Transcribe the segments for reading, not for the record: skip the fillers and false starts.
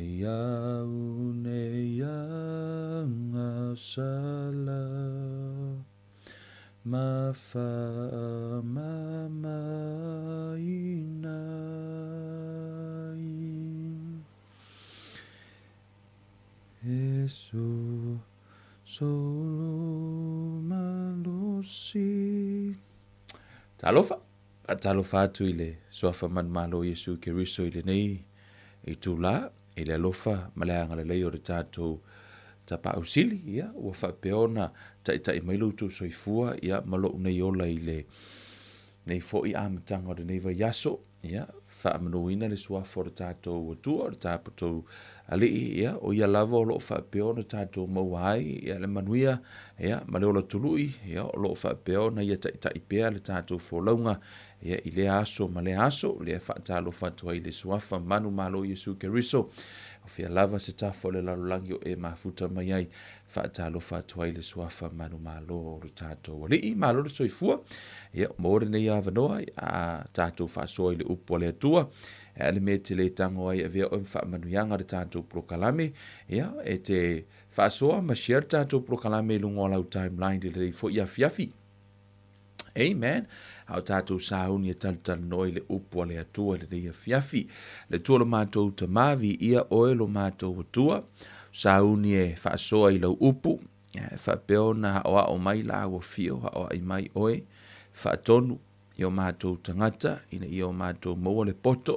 Mai au nei agasala ma faamamaina ai. Iesu sou malosi. Talofa! Faatalofa atu i le Suafa Manumalo o Iesu Keriso i lenei itula, i le alofa ma le agalelei o le tatou Tapaau Sili, ia, ua faapea ona taitai mai lo outou soifua, ia, ma lou nei ola i lenei foi amataga o lenei vaiaso, ia, faamanuina le Suafa o le tatou Atua, o le tatou Alii, ia, o ia lava o lo o faapea ona tatou maua ai, ia, le manuia, ia, ma le ola tului, ia, o lo o faapea ona ia taitai pea le tatou folauga, ia, i lea aso ma lea aso, lea faatalofa atu ai i le Suafa manumalo o Iesu Keriso, o fea lava se tafa o le lalolagi o e mafuta mai ai, faatalofa atu ai i le Suafa manumalo o le tatou Alii. Malo le soifua, ia, maua lenei avanoa, a tatou faasoa i le upu a le Atua, e a le mea e te le tago ai e avea oe ma faamanuiaga le tatou polokalame, ia, e te faasoa ma share le tatou polokalame i luga o lau timeline i lenei foi afiafi. Amen. A o tatou sauni e talitalinoa i le upu a le Atua i lenei afiafi. Le Atua lo matou Tama, viia oe lo matou Atua. Sauni e faasoa i lau upu, e faapea ona aoao mai la ua fio, aoai mai oe, faatonu i o matou tagata, ina ia o matou maua le poto,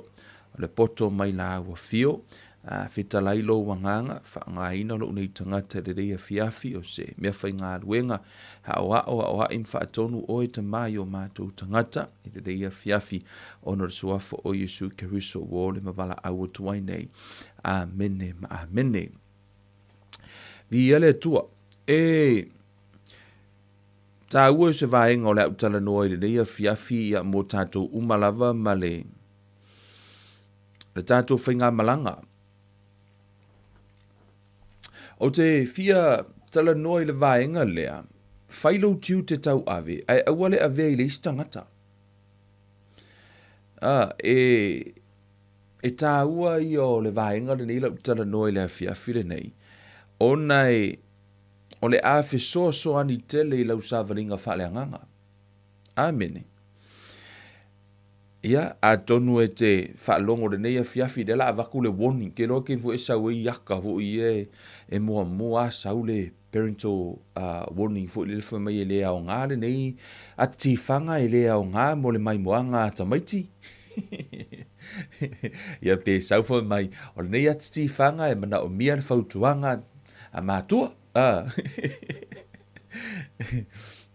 o le poto mai la ua fio, a fetalai lou agaga, faaaogaina lou nei tagata i lenei afiafi, o se mea faigaluega, aoao, aoai ma faatonu oe Tama i o matou tagata i lenei afiafi, ona o le suafa o Iesu Keriso ua ole ma valaau atu ai nei. Amene ma amene. Viia le Atua. E taua se vaega o le a ou talanoa i lenei afiafi, ia, mo tatou uma lava ma le le tatou faigamalaga. Ou te fia talanoa i le vaega lea, fai lou tiute tauave, ae aua le avea i le isi tagata. A, e, e taua ia o le vaega lenei lau talanoa i le afiafi lenei, ona e, o le a fesoasoani tele i lau savaliga faaleagaga. Amene. Ia, atonu e te faalogo lenei afiafi, lea la avatu le warning, ke loa ke foi e sau ai aka foi ia e muamua a sau le parental warning foi lele fai mai e le aoga lenei atifaga, e le aoga mo le maimoaga a tamaiti. Ia pe sau foi mai, o lenei atifaga e manaomia le fautuaga a matua.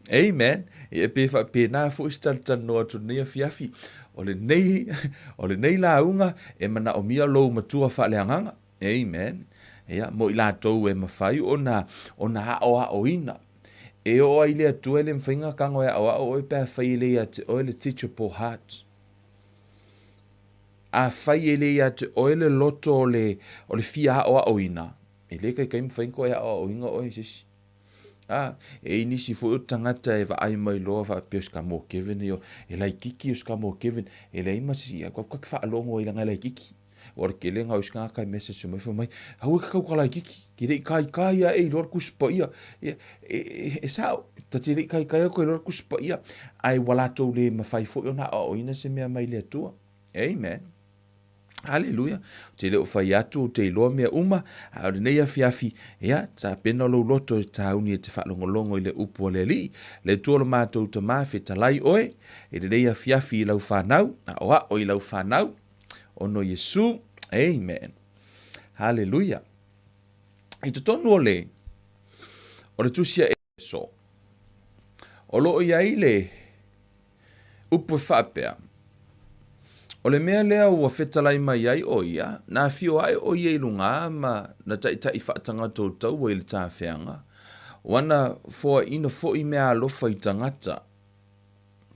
Amen. Ia pe faapena foi se talatalanoa atu lenei afiafi. O lenei, o lenei lauga e manaomia lou matua faaleagaga. Amen. Ia, mo i latou e mafai ona, ona aoaoina. E oo ai le Atua e le mafai ona tago e aoao oe pe afai e le ia te oe le teachable heart. Afai e le ia te oe le loto o le, o le fia aoaoina, e le taitai mafai ona toe aoaoina oe e se isi. A, e i nisi foi o tagata e vaai mai loa faapea o se tama o Kevin ia, e laitiiti o se tama o Kevin, e leai ma se isi, tatou te faalogo ai leaga e laitiiti. Ua o le tele na o isi tagata e message mai fai mai, aua e te tau laitiiti, te le i taitai lava e iloa le Tusi Paia. Ia, e, e, e sao, ta te le i taitai atu e iloa le Tusi Paia, ae ua latou le mafai foi ona aoaoina se mea mai le Atua. Amen. Haleluia. Ou te le o fai atu, ou te iloa mea uma, a o lenei afiafi, ia, tapena lou loto e tauni e te faalogologo i le upu a le Alii, le Atua o lo matou Tama, fetalai oe, i lenei afiafi i lau fanau, aoao i lau fanau, ona o Iesu. Amen. Haleluia. I totonu o le, o le tusi a Efeso, o lo o i ai le upu e faapea, O le mea lea ua fetalai mai ai ʻo ia, na afio aʻe ʻo ia i luga ma na taʻitaʻi faatagata o taua i le tafeaga, ua na foaina foi mea alofa i tagata.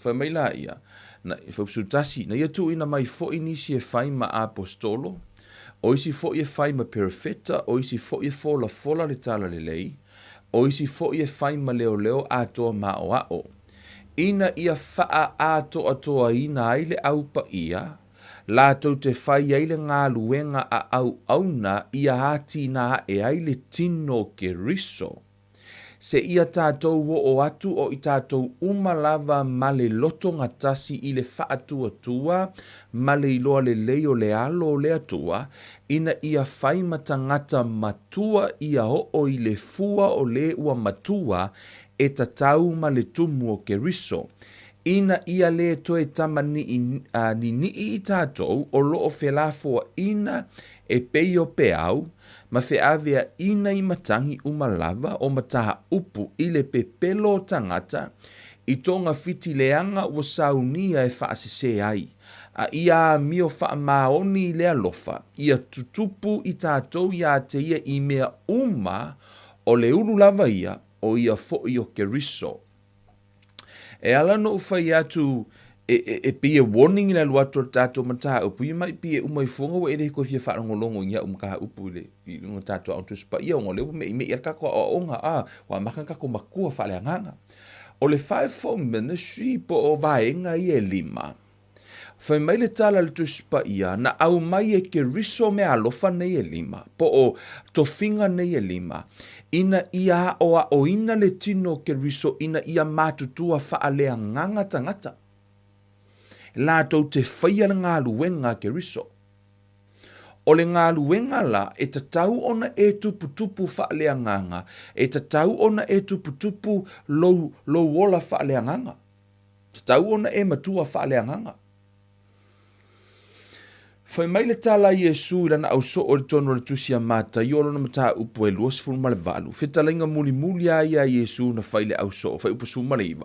Fai mai la ia, na, 71, na ia tuuina mai foi nisi e fai ma aposetolo, o isi foi e fai ma perofeta, o isi foi e folafola le talalelei, o isi foi e fai ma leoleo atoa ma aoao, ina ia faaatoatoaina ai le Au Paia, Latou te fai ai le galuega a auauna ia atina ae ai le tino o Keriso, seia tatou oo atu o i tatou uma lava ma le loto gatasi i le faatuatua ma le iloa lelei o le Alo o le Atua, ina ia fai ma tagata matua ia oo i le fua o le ua matua e tatau ma le tumu o Keriso, ina ia lē toe tamaniʻi niniʻi i tatou o lo o felafoaʻina e pei o peau, ma feaveaʻina i matagi uma lava o mataupu i le pepelo o tagata i togafiti leaga ua saunia e faasesē ai, a ia amio faamaoni i le alofa, ia tutupu i tatou iā te ia i mea uma o le ulu lava ia, o ia foʻi o Keriso. E ala ona ou fai atu e, e, e pei e warning i le alu atu o le tatou mataupu, ia mai pei e uma ifoga ua e le toe fia faalogologo i au mataupu i le i luga o tatou Aoga Tusi Paia ona o lea ua meʻimeʻi lava le tatou aoaoga, a, ua amata ona tatou matua faaleagaga. O le Fivefold Ministry po o vaega ia e lima, Fai mai le tala a le Tusi Paia, na aumai e Keriso meaalofa nei e lima, po o tofiga nei e lima, ina ia aʻoaʻoina le tino o Keriso ina ia matutua faaleagaga tagata, latou te faia le galuega a Keriso. O le galuega la e tatau ona e tuputupu faaleagaga, e tatau ona e tuputupu lou, lou ola faaleagaga. Tatau ona e matua faaleagaga. Fai mai le tala a Iesu i lana ausoo i totonu o le tusi a Mataio o lona mataupu e 28, fetalaiga mulimuli a ia a Iesu na fai i le ausoo, fuaiupu 19.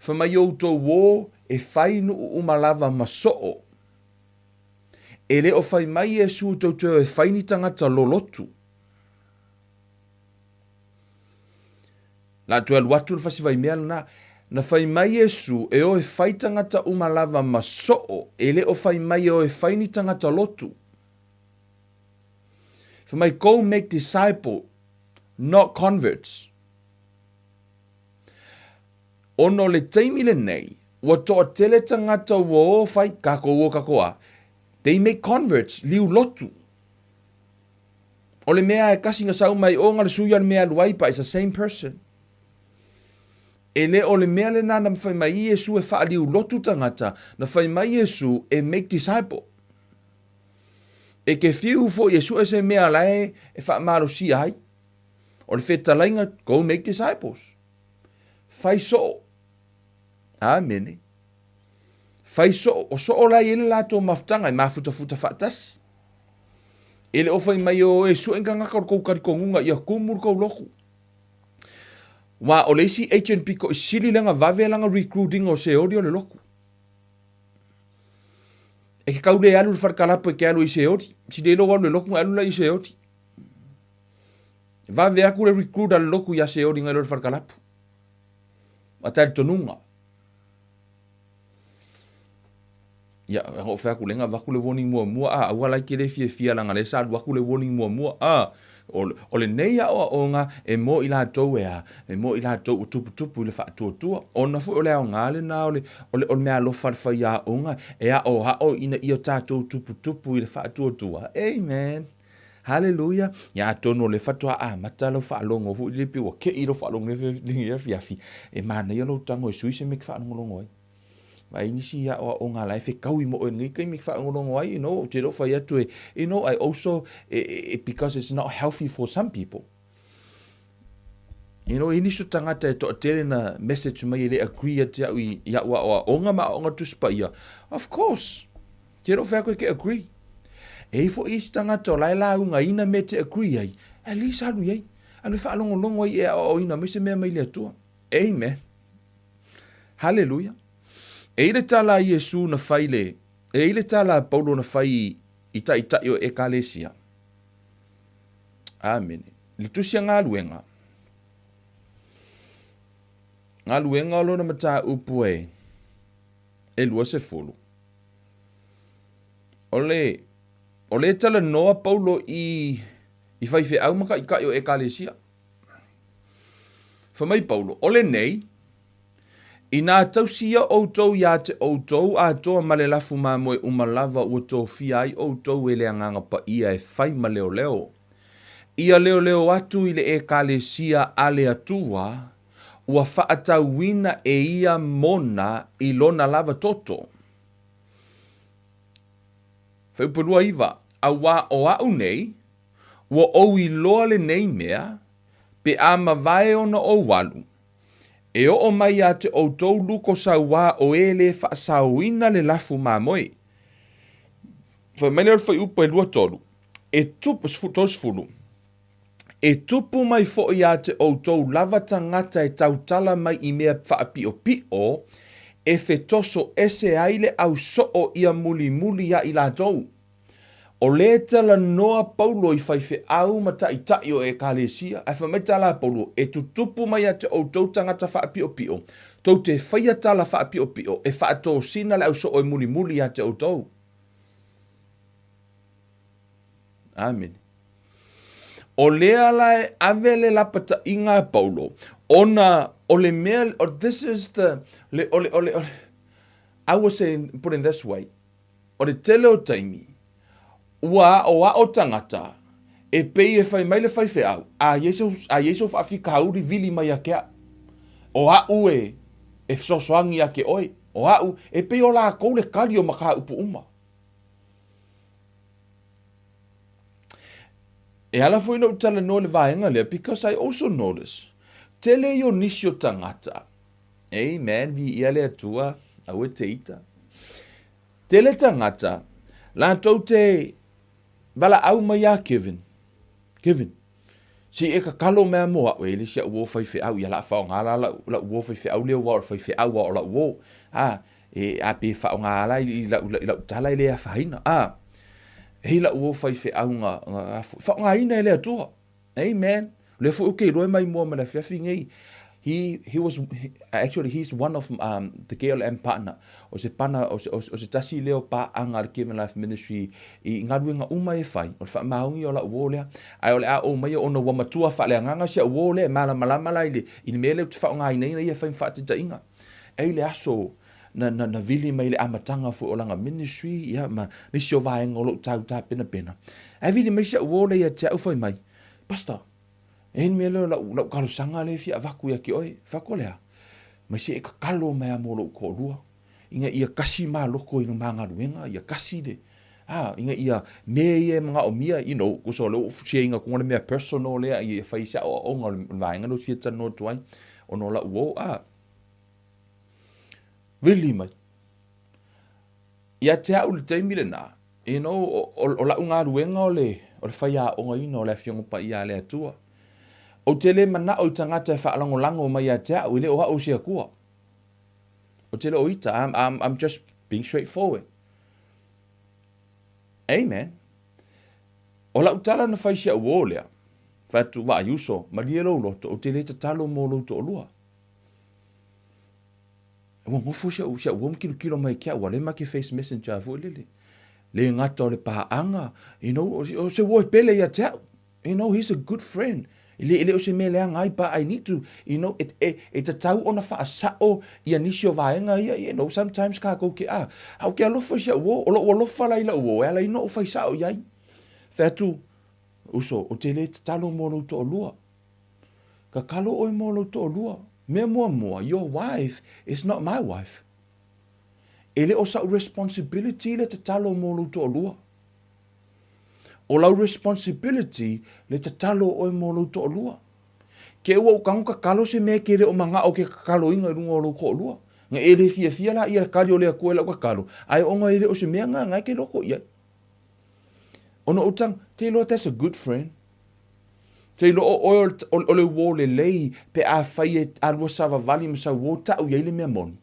Fai mai outou o e fai nuu uma lava ma soo. E le o fai mai Iesu tou te o e fai ni tagata lolotu. La toe alu atu le fasi vaimea lena. Na fai mai Iesu e o e fai tagata uma lava ma soo, e le o fai mai e o e fai ni tagata lotu. Fai mai, go make disciple, not converts. Ona o le taimi lenei, ua toatele tagata ua o fai, kakou o kakou a, they make converts, liu lotu. O le mea e kasi na sau mai o nga le sui a le mea alu ai but it's the same person. E le o le mea lena na fai mai Iesu e faaliu lotu tagata, na fai mai Iesu e make disciple. E ke fiu foi e sue se mea la e e faamalosia ai. O le fetalaiga go make disciples. Fai soo. Amene. Fai soo, o soo la i ai le latou mafutaga e mafutafuta faatasi. E le o fai mai o e sue ngangaka o le kou talitonuga ia kumu le kou lotu. Wa o le isi agent pito i sili langa vave langa recruiting o se oli o le lotu. E ke kau le alu le wharekalapu e ke alu i se oli. Si le lo alu le lotu alu la i se oli. Vave aku le recruit a le lotu ia se oli ngai lo le wharekalapu. A talitonuga. Ia, e ho whea aku lenga vaku le warning muamua, a, aua lai ke le fiafia langa le sa alu aku le warning muamua, a, o, o lenei aoaoga e mo i latou e a, e mo i latou ua tuputupu i le faatuatua. Ona foi o le aoga lena o le, o le, o le meaalofa a le faiaoga e aoao ina ia tatou tuputupu i le faatuatua. Amen. Haleluia! Ia atonu o lea faatoa amata lau faalogo foi lele pei ua kei lau faalogo i lenei afiafi, e manaia lou tago e sui se mea e te faalogologo ai. Vaai nisi aoaoga la e fetaui mo oe i lenei taimi e te faalogologo ai, you know, ou te le o fai atu e, you know, I also, e, e, because it's not healthy for some people. You know, e nisi o tagata e toatele na message mai e le agree ia te au i, i au aoaoga ma aoaoga Tusi Paia. Of course, te le o fai atu e ke agree. E i foi isi tagata o la e laugaina mea e te agree ai, at least alu i ai. Alu e faalogologo ai e aoaoina mai se mea mai le Atua. Amen. Haleluia. E i le tala a Iesu na fai le, e i le tala a Paulo na fai i taitai o Ekalesia. Amene. Le tusi a galuega. Galuega o lona mataupu e, e 20. O le, o le talanoa Paulo i, i faifeau ma taitai o Ekalesia. Fai mai Paulo, o lenei, Inā tausi ia ʻoutou iā te ʻoutou atoa ma le lafu mamoe uma lava ua tofia ai ʻoutou e le Agaga Paia e fai ma leoleo. Ia leoleo atu i le ʻEkalesia a le Atua, ua faatauina e ia mona i lona lava toto. Fuaiupu 29, Auā o aʻu nei, ua ou iloa lenei mea, pe a mavae ona ou alu, e oo mai iā te ʻoutou luko sauā o e lē faasaoina le lafu mamoe. Fai mai lea o le fuaiupu e 23, e tupu, 30, E tupu mai foʻi iā te ʻoutou lava tagata e tautala mai i mea faapiʻopiʻo, e fetoso ese ai le ʻausoo ia mulimuli iā i latou. O lē talanoa Paulo i faifeau ma taʻitaʻi o ʻEkalesia, ae fai mai tala a Paulo, e tutupu mai iā te ʻoutou tagata faapiʻopiʻo, tou te faia tala faapiʻopiʻo e faatosina le ʻausoo e mulimuli iā te ʻoutou. Amene. O lea la e ave le lapataʻiga a Paulo, ona o le mea, this is the, le, o le, o le, o le, I will say, put in this way, o le tele o taimi, ua aʻoaʻo tagata, e pei e fai mai le faifeau, a iai sau, a iai sau faafikauli vili mai ia te aʻu. O aʻu e, e fesoasoani ia te oe. O aʻu, e pei o lakou le kali o mataupu uma. E ala foi na ou talanoa i le vaega lea because I also notice tele ia o nisi o tagata. Amen, viia le Atua, aua e te ita. Tele tagata, latou te valaau mai ia Kevin. Kevin, se i e kakalo mea mo aʻu, e le si aʻu uō faifeau, ia la faaaoga la lau, lau uō faifeau lea ua o le faifeau a o lau uō. A, e, a pe faaaoga la i lau, i lau tala e le afaina. A, hei lau uō faifeau nga, nga, faaaogaina e le Atua. Amen. O lea foi ou te iloa e mai mua ma le afiafi nei. He, he was, he, actually he's one of um, the KLM partner. O se pana, o se, o se, o se tasi lea o paaga a le Kevin Life Ministry i galuega uma e fai, o le faamaoni o lau uō lea. Ae o le a ou maia ona ua matua faaleagaga si au uō lea e malamalama la i le, i le mea lea ou te faaaogaina ina ia fai ma faataitaiga. E i le aso na, na, na vili mai le amataga foi o lana ministry, ia, ma nisi o vaega o lou tau tapenapena. Ae vili mai si au uō lea ia te au fai mai, Pastor, e ai le mea lea o lau, lau talosaga lea e fia avatu ia te oe. Fai atu o le a? Mai se e tatalo mai a mo lou toalua, ina ia kasi ma loko i le ma galuega, ia kasi le, a, ina ia mea ia e manaomia, you know, tusa o lea ua ou share ina atu le mea personal lea, ia fai se aoaoga o le vaega lea ou te fia talanoa atu ai, ona o lau uō, a, vili mai. Ia te au i le taimi lena, you know, o, o, o lau galuega o le, o le faiaogaina o le Afioga Paia a le Atua. Ou te le manao i tagata e faalagolago mai ia te au, e le o au se Atua. Ou te le o ita, I'm, I'm, I'm just being straightforward. Amen. O lau tala na fai si au uō lea, fai atu, vaai uso, malie lou loto, ou te le tatalo mo lou toalua. Ua nofo si au, si au uo ma kilokilo mai ke au, ua le ma ke face messenger foi lele. Le gata o le paaga, you know, o se uo e pele ia te au. You know, he's a good friend. E le, e le o se mea leaga ai, but I need to, you know, e, e, e tatau ona faasao ia nisi o vaega ia, you know, sometimes kākou ke, ah, a ou ke alofa i si au uo, o lou alofa la i lau uo, e ala ai ona ou fai sao i ai. Fai atu, uso, ou te le tatalo mo lou toalua. Kakalo ʻoe mo lou toalua. Mea muamua, your wife is not my wife. E le o saʻu responsibility le tatalo mo lou toalua. O lau responsibility le tatalo ʻoe mo lou toalua. Ke ua ou tago tatalo se mea e ke le o manaʻo ke tataloina i luga o lou toalua. Na e le fiafia la ia le kali o le Atua i lau tatalo, ae ona e le o se mea na na e ke loko i ai. Ona ou tago, te iloa that's a good friend. Te iloa o oe o le uō lelei pe afai e alua savavali ma sau uō taʻu i ai le mea moni.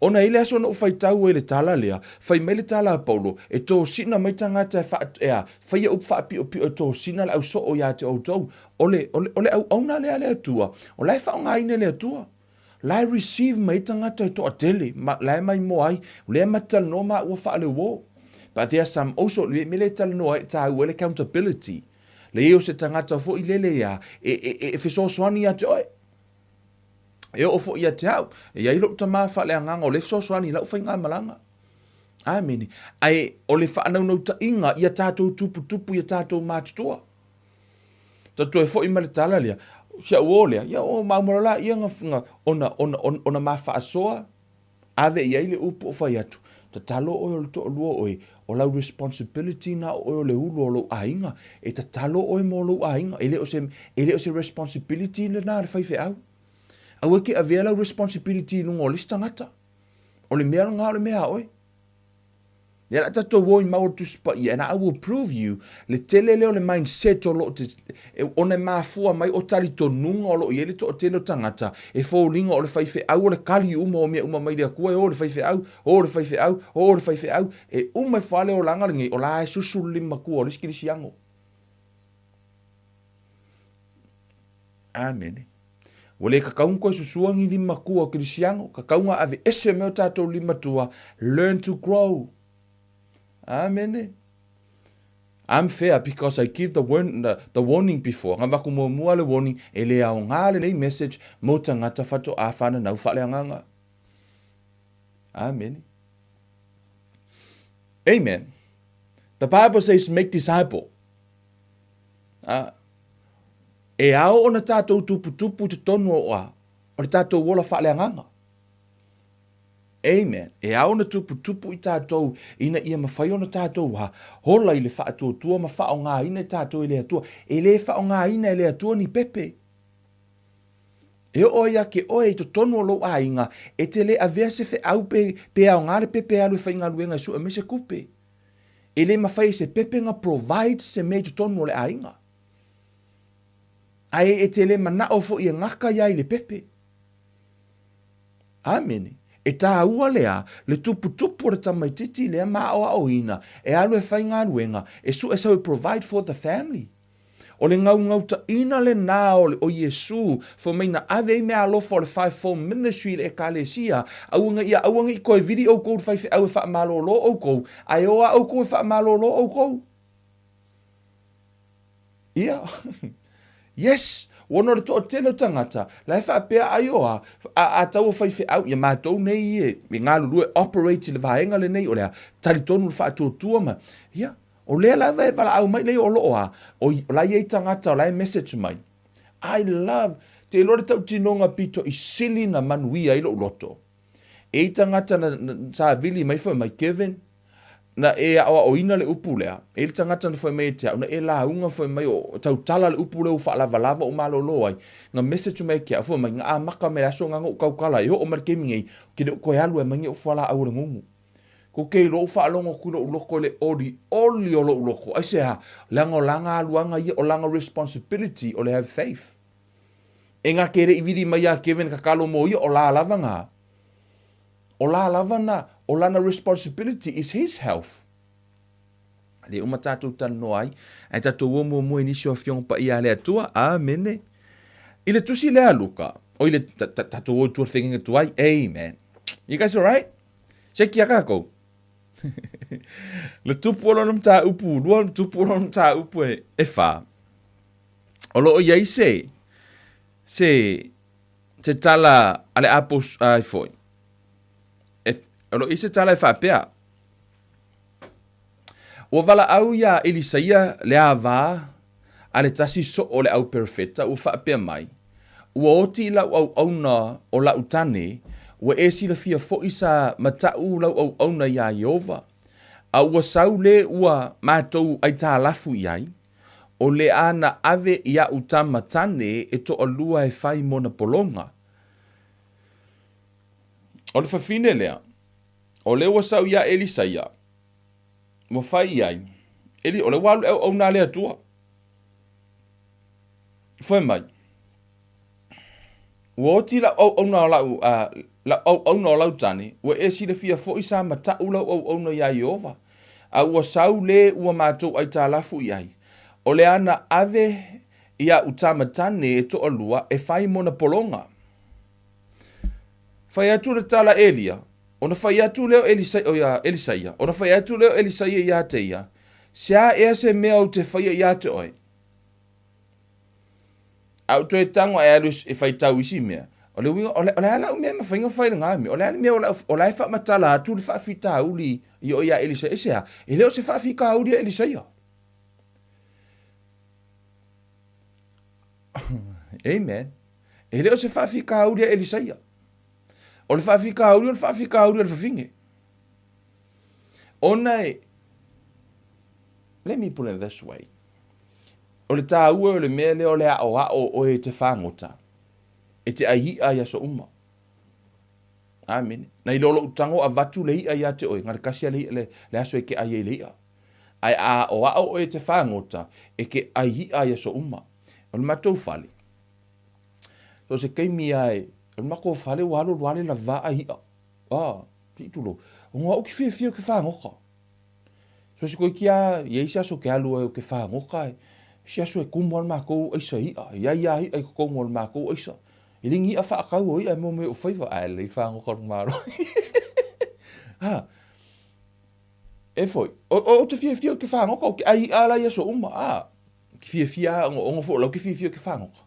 Ona i le aso na ou faitau ai le tala lea, fai mai le tala a Paulo, e tosina mai tagata e faa, ea, faia upu faapiʻopiʻo e tosina le ausoo iā te outou. O le, o le, o le auauna lea a le Atua, o la e faaaogaina e le Atua. La e receive mai tagata e toatele, ma, la e maimoa ai, o lea ma te talanoa maua faaleuō. But there are some also, le mea lea e talanoa ai, e tāua ai le accountability. Le i o se tagata foi lele ia, e, e, e fesoasoani ia te oe. E oo foi ia te au, e i ai lou tamā faaleagaga o lea e fesoasoani i lau faigamalaga. Amene. Ae o le faanaunautaiga ia tatou tuputupu ia tatou matutua. Ta toe foi ma le tala lea, si au o lea, ia o maumalo la ia nga, ona, ona, ona, ona ma faasoa, ave i ai le upu o fai atu, tatalo oe o le toalua oe, o lau responsibility na o oe o le ulu o lou aiga, e tatalo oe mo lou aiga, e le o se, e le o se responsibility lena a le faifeau. Aua e te avea lau responsibility i luga o le isi tagata. O le mea lena o le mea a oe. Lea la tatou o i mau o le Tusi Paia, and I will prove you le tele lea o le mindset o lo o te, ona e mafua mai o talitonuga o lo o i ai le toatele o tagata e foliga o le faifeau o le kali uma o mea uma mai le Atua e o le faifeau, o le faifeau, o le faifeau, e uma ifo lava le olaga lenei o la e susu le limatua o le isi kerisiano. Amene. Ua le tatau ona toe susua ni limatua o kerisiano, tatau ona aveese mai o tatou limatua, learn to grow. Amene. I'm fair because I give the, warn, the, the warning before. Nga vaku muamua le warning, e le aoga lenei message mo tagata faatoa fananau faaleagaga. Amene. Amen. The Bible says make disciple. Ah, E ao ona tatou tuputupu i totonu o a, o le tatou ola faaleagaga. Amen. E ao ona tuputupu i tatou ina ia mafai ona tatou a, hola i le faatuatua ma faaaogaina i tatou e le Atua. E le faaaogaina e le Atua ni pepe. E oo ai ia te oe i totonu o lou aiga, e te le avea se feau pe, pe aoga le pepe e alu e faigaluega e sue mai se kupe. E le mafai e se pepe na provide se mea i totonu o le aiga. Ae e te le manao foi e gaka ia i le pepe. Amene. E tāua lea, le tuputupu o le tamaititi lea ma aoaoina, e alu e faigaluega, e sue sau e provide for the family. O le gaugautaina lenā o, o Iesu, fai mai na ave ai meaalofa o le fivefold ministry i le Ekalesia, aua ne i, aua ne i toe vili oukou i le faifeau e faamalōlō oukou, ae o a oukou e faamalōlō oukou. Ia. Yes! Ona o le toatele o tagata, la e faapea ai o a, a, a taua faifeau, ia matou nei e, e galulue operate i le vaega lenei, o le a, talitonu le faatuatua ma, ia, o lea lava e valaau mai lea o lo o a, o, o la e i ai tagata o la e message mai. I love, te iloa le tautinoga pito i sili na manuia ai lou loto. E i tagata na, na savili mai foi mai Kevin, na e aoaoina le upu lea, e i le tagata na fai mai e te au, na e lauga fai mai o tautala le upu lea ua faalavalava o malolo ai, na message mai e ke au, fai mai, na amaka mai le aso nga ou tautala e oo mai le taimi nei, ou te le o toe alu e aumai ni ou fualaau o le gugu. Ko ke iloa ou faalogo atu i lou loko i le olioli o lou loko. Aisea? Leaga o lana aluaga ia, o lana responsibility o le have faith. E nga ke le i vili mai ia Kevin tatalo mo ia, o la lava nga. O la lava na, o lana responsibility is his health. Lea uma tatou talanoa ai, ae tatou o muamua i nisi o Afioga Paia a le Atua. Amene. I le tusi lea a Luka, o i le, tatou o i tua le whengenga tuai. Amen. You guys alright? Seki a kākou. Le tupu o lona mataupu, lua le tupu o lona mataupu e, e whā. O loo i ai se, se, se tala a le apos, ai foi. E, o loo i se tala e faapea. Ua valaau iā Elisaia le avā a le tasi soo o le au perofeta, ua faapea mai, Ua oti i lau auauna o lau tane, ua e silafia foi sa mataʻu lau auauna iā Ieova, a ua sau le ua matou aitalafu i ai, o le a na ave iaʻu tama tane e toalua e fai mona pologa. O le fafine lea, o lea ua sau iā Elisaia, ua fai i ai, Eli, o lea ua alu le auauna a le Atua. Fai mai, Ua oti lau auauna o lau, lau auauna o lau tane, ua e silafia foi sa mataʻu lau auauna iā Ieova, a ua sau le ua matou aitalafu i ai, o le a na ave iaʻu tama tane e toalua e fai mona pologa. Fai atu le tala Elia, ona fai atu lea o Elisaia, ona fai atu lea o Elisaia iā te ia, Sea ea se mea ou te faia iā te oe? A ou toe tago ae alu e faitau isi mea. O le uiga, o le, o le a lau mea e mafai ona fai i lena mea? O le a le mea o lau, o la e faamatala atu le faafitauli i o ia Elisaia. Aisea? E le o se faafitauli a Elisaia. Amen. E le o se faafitauli a Elisaia. O le faafitauli o le faafitauli o le fafine. Ona e, let me put it this way. O le tāua o le mea lea o le aʻoaʻo o oe e te fagota, e te ʻai iʻa i aso uma. Amene. Na i lo loʻu tago avatu le iʻa ia te oe, na le kasi a le iʻa le, le aso e ke ʻai ai le iʻa. Ae a aʻoaʻo oe e te fagota, e ke ʻai iʻa i aso uma. O le matou fale, so se taimi a e, o le matou fale ua alu alu a le lava ʻai iʻa. Ah, se i tulou. Ona au ke fiafia o ke fagota. So se koe kia, i ai se aso ke alu ai o ke fagota e, se aso e kumu a le makou aisa iʻa, i ai a iʻa i totonu o le makou aisa. E le ni iʻa faakau o iʻa e moe mai o faiva, ae lelei fagota o le malo. Ha, e foi, o, o, o te fiafia o ke fagota, o ke ai iʻa la i aso uma, a, ke fiafia a, ono, ono foi o lau ke fiafia o ke fagota.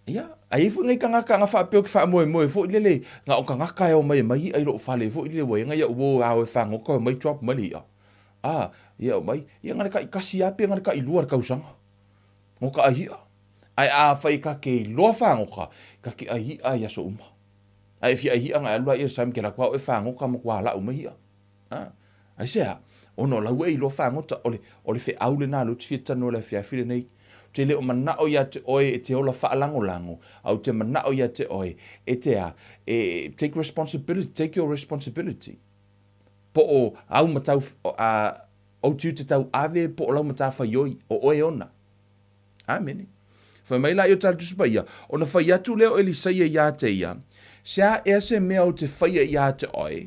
Ia, a i ai foi nai tagata na faapea ou te faamoemoe foi lele, na o tagata e omai e mai iʻa i loʻu fale foi lele ua iai iaʻu uō a o e fagota e omai drop mai le iʻa. A, ia omai, ia na le taʻitasi lava pe na le taʻilua i le tausaga no ka ʻai iʻa. Ae afai ka ke iloa fagota, ka ke ʻai iʻa i aso uma. A e fia ʻai iʻa na e alu laia i le ke alu atu a oe fagota ma kua laʻu mai iʻa. A, aisea? Ona o lau e iloa fagota, o le, o le feau lena lea ou te fia talanoa i le afiafi lenei. Ou te le o manao ia te oe e te ola faalagolago, a ou te manao ia te oe e te a, e, take responsibility, take your responsibility. Po o au matau, a, ou tiute tauave po o lau matafaioi, o oe ona. Amene. Fai mai la i o tala Tusi Paia, ona fai atu lea o Elisaia iā te ia, Se a ea se mea ou te faia iā te oe,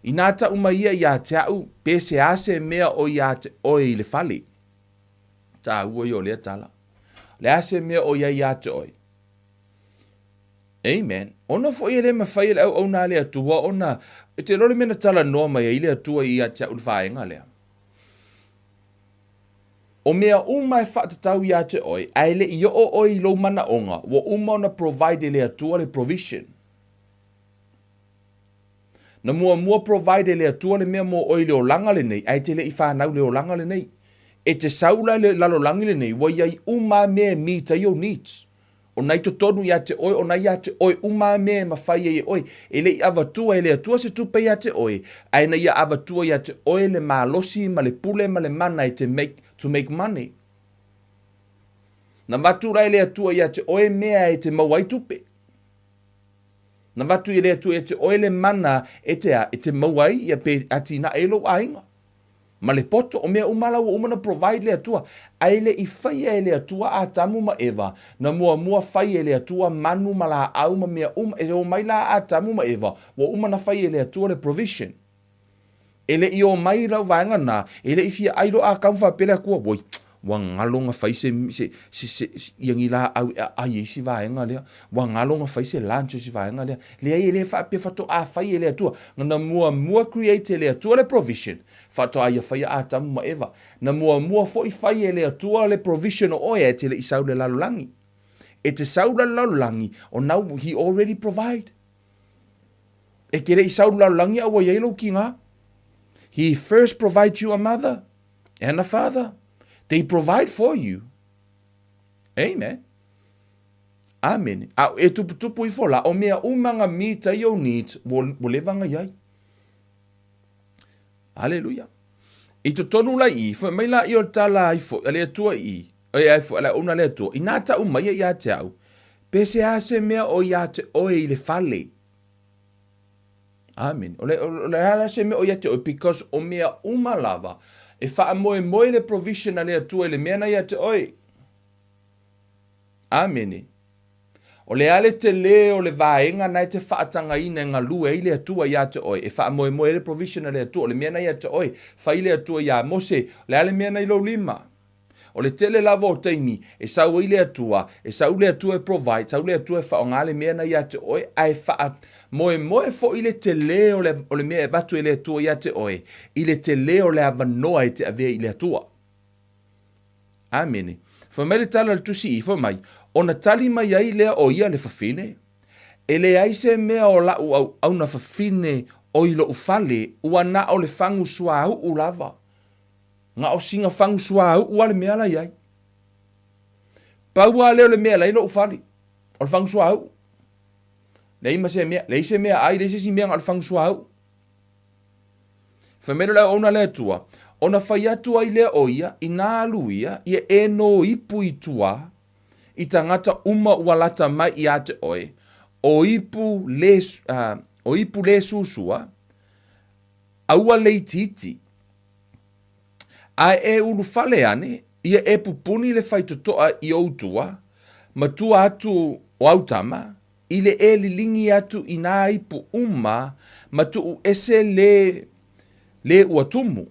inā taʻu mai ia iā te aʻu, pe se a se mea o iā te oe i le fale. Tāua ia o lea tala. Le a se mea o ia iā te oe. Amen. Ona foi e le mawhai e le auauna a le Atua, ona, e te iloa le mea na talanoa mai ai le Atua ia te aʻu le vaega lea. O mea uma e faatatau iā te oe, a e le i oo oe i lou manaoga, ua uma ona provide e le Atua le provision. Na muamua provide e le Atua le mea mo oe i le olaga lenei, ae te le i fanau le olaga lenei. E te sau la i le lalolagi lenei, ua i ai uma a mea e meet ai ou needs. O na i totonu ia te oe, o na ia te oe uma a mea e mafai ai e oe. E le i avatua e le Atua se tupe ia te oe, ae na ia avatua ia te oe le malosi ma le pule ma le mana e te make, to make money. Na avatu la e le Atua ia te oe mea e te maua ai tupe. Na avatu e le Atua ia te oe le mana e te a, e te maua ai ia pe atinae ai lou aiga. Ma le poto, o mea uma la ua uma na provide le Atua. Ae le i faia e le Atua Atamu ma Eva, na muamua fai e le Atua manu ma laau ma mea uma, e omai la Atamu ma Eva, ua uma na fai e le Atua le provision. E le i omai lau vaega na, e le i fia ai loa Atamu faapea le Atua, oi, ua galo na fai se, se, se, se, ia ni laau e aai ai si vaega lea, ua galo na fai se lunch o si vaega lea. Leai, e le faapea faatoa fai e le Atua. Na muamua create e le Atua le provision, faatoa ia faia Atamu ma Eva. Na muamua foi fai e le Atua le provision o oe ae te le i sau le lalolagi. E te sau la le lalolagi, o now he already provide. E te le i sau le lalolagi a ua i ai lou kiga. He first provides you a mother and a father. They provide for you. Amen. Amene. A e tuputupu ifo la, o mea uma nga meet ai ou needs, ua, ua leva nga iai. Aleluia. I totonu la i, fai mai la i o le tala ai foi, a le Atua i, e ai foi, a le auauna a le Atua, inā taʻu mai ia te au, pe se a se mea o ia te oe i le fale. Amene. O le, o le a se mea o ia te oe, because o mea uma lava, e faamoemoe le provision a le Atua i le mea na ia te oe. Amene. O le a le telē o le vaega na e te faatagaina e galue ai le Atua iā te oe, e faamoemoe ai le provision a le Atua, o le mea na ia te oe, fai le Atua iā Mose, o le a le mea na i lou lima? O le tele lava o taimi e sau ai le Atua, e sau le Atua e provide, sau le Atua e faaaoga le mea na ia te oe, ae faamoemoe foi le telē o le, o le mea e avatu e le Atua iā te oe, i le telē o le avanoa e te avea i le Atua. Amene. Fai mai le tala a le Tusi i, fai mai, Ona tali mai ai lea o ia le fafine, E leai se mea o la'u auauna fafine o i lo'u fale, ua na o le fagu suauu lava. Na o sina fagu suauu a le mea la i ai. Pau lava lea o le mea la i lo'u fale, o le fagu suauu. Leai ma se mea, leai se meaai, leai se isi mea na o le fagu suauu. Fai mai lea o le auauna a le Atua, ona fai atu ai lea o ia, inā alu ia, ia e nō ipu i tua, i tagata uma ua lata mai iā te oe, o ipu le, o ipu le susua, aua le itiiti. Ae e ulufale ane, ia e pupuni le faitotoa i ou tua, ma tua atu o au tama, i le e liligi atu i nā ipu uma ma tuu ese le, le ua tumu.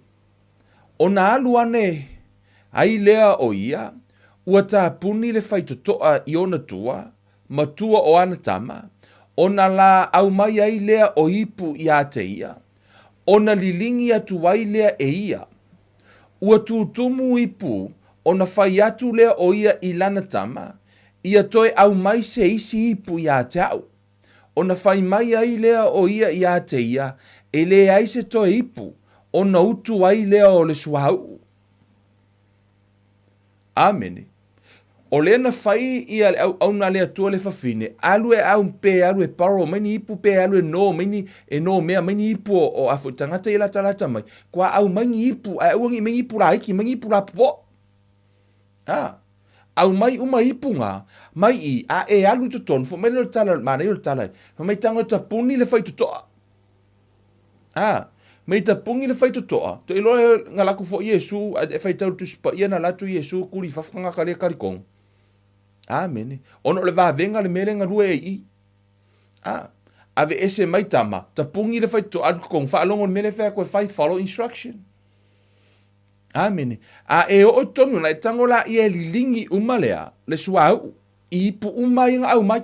Ona alu ane ai lea o ia, ua tapuni le faitotoa i ona tua, ma tua o ana tama, ona la aumai ai lea o ipu iā te ia, ona liligi atu ai lea e ia. Ua tutumu ipu, ona fai atu lea o ia i lana tama, ia toe aumai se isi ipu iā te a'u. Ona fai mai ai lea o ia iā te ia, e leai se toe ipu, ona utu ai lea o le suauu. Amene. O lea na fai ia le auauna a le Atua le fafine, alu e au pe alu e borrow mai ni ipu pe alu e no mai ni e no mea mai ni ipu o, o a foi tagata ia latalata mai. Kua au mai ni ipu, ae aua nei mai ni ipu laiti, mai ni ipu lapopoa. A, aumai uma ipu nga, mai i, a e alu i totonu, fai mai lea o le tala, manaia o le tala e, fai mai tago tapuni le faitotoa. A, mei tapuni le faitotoa, to iloa e nga laku foi Iesu, a e faitau le Tusi Paia na alu atu Iesu kuli i fafo tagata le talitonu. Amene. Ona o le vavega le mea lea e galue ai i i. A, aveese mai tama, tapuni le faitotoa, alu i totonu, faalogo i le mea lea e fai atu e fai, follow instruction. Amene. A e oo i totonu ona e tago laia e liligi uma lea, le suauu, i ipu uma ia na aumai.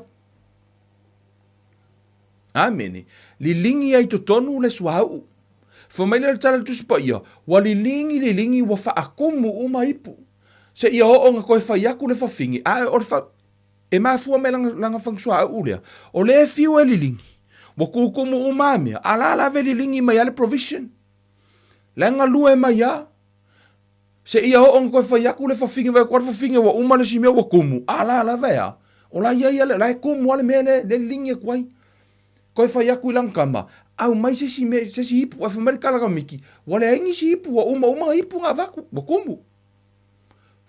Amene. Liligi ai totonu le suauu. Fai mai lea o le tala a le Tusi Paia, ua liligi, liligi, ua faakumu uma ipu. Seia oo na toe fai atu le fafine, ae o le fa... e mafua mai lana, lana fagasuauu lea, o lea e fiu e liligi, ua kukumu uma a mea, a la lava e liligi mai a le provision. La e galue mai a. Seia oo na toe fai atu le fafine, vaai atu a le fafine ua uma le isi mea ua tumu, a la lava e a? O la ia ia, la e tumu a le mea lea, lea e liligi atu ai. Toe fai atu i lana tama, aumai se isi mea, se isi ipu, ae fai mai le tala kamiki, ua leai nisi ipu, ua uma uma ipu na avatu, ua tumu.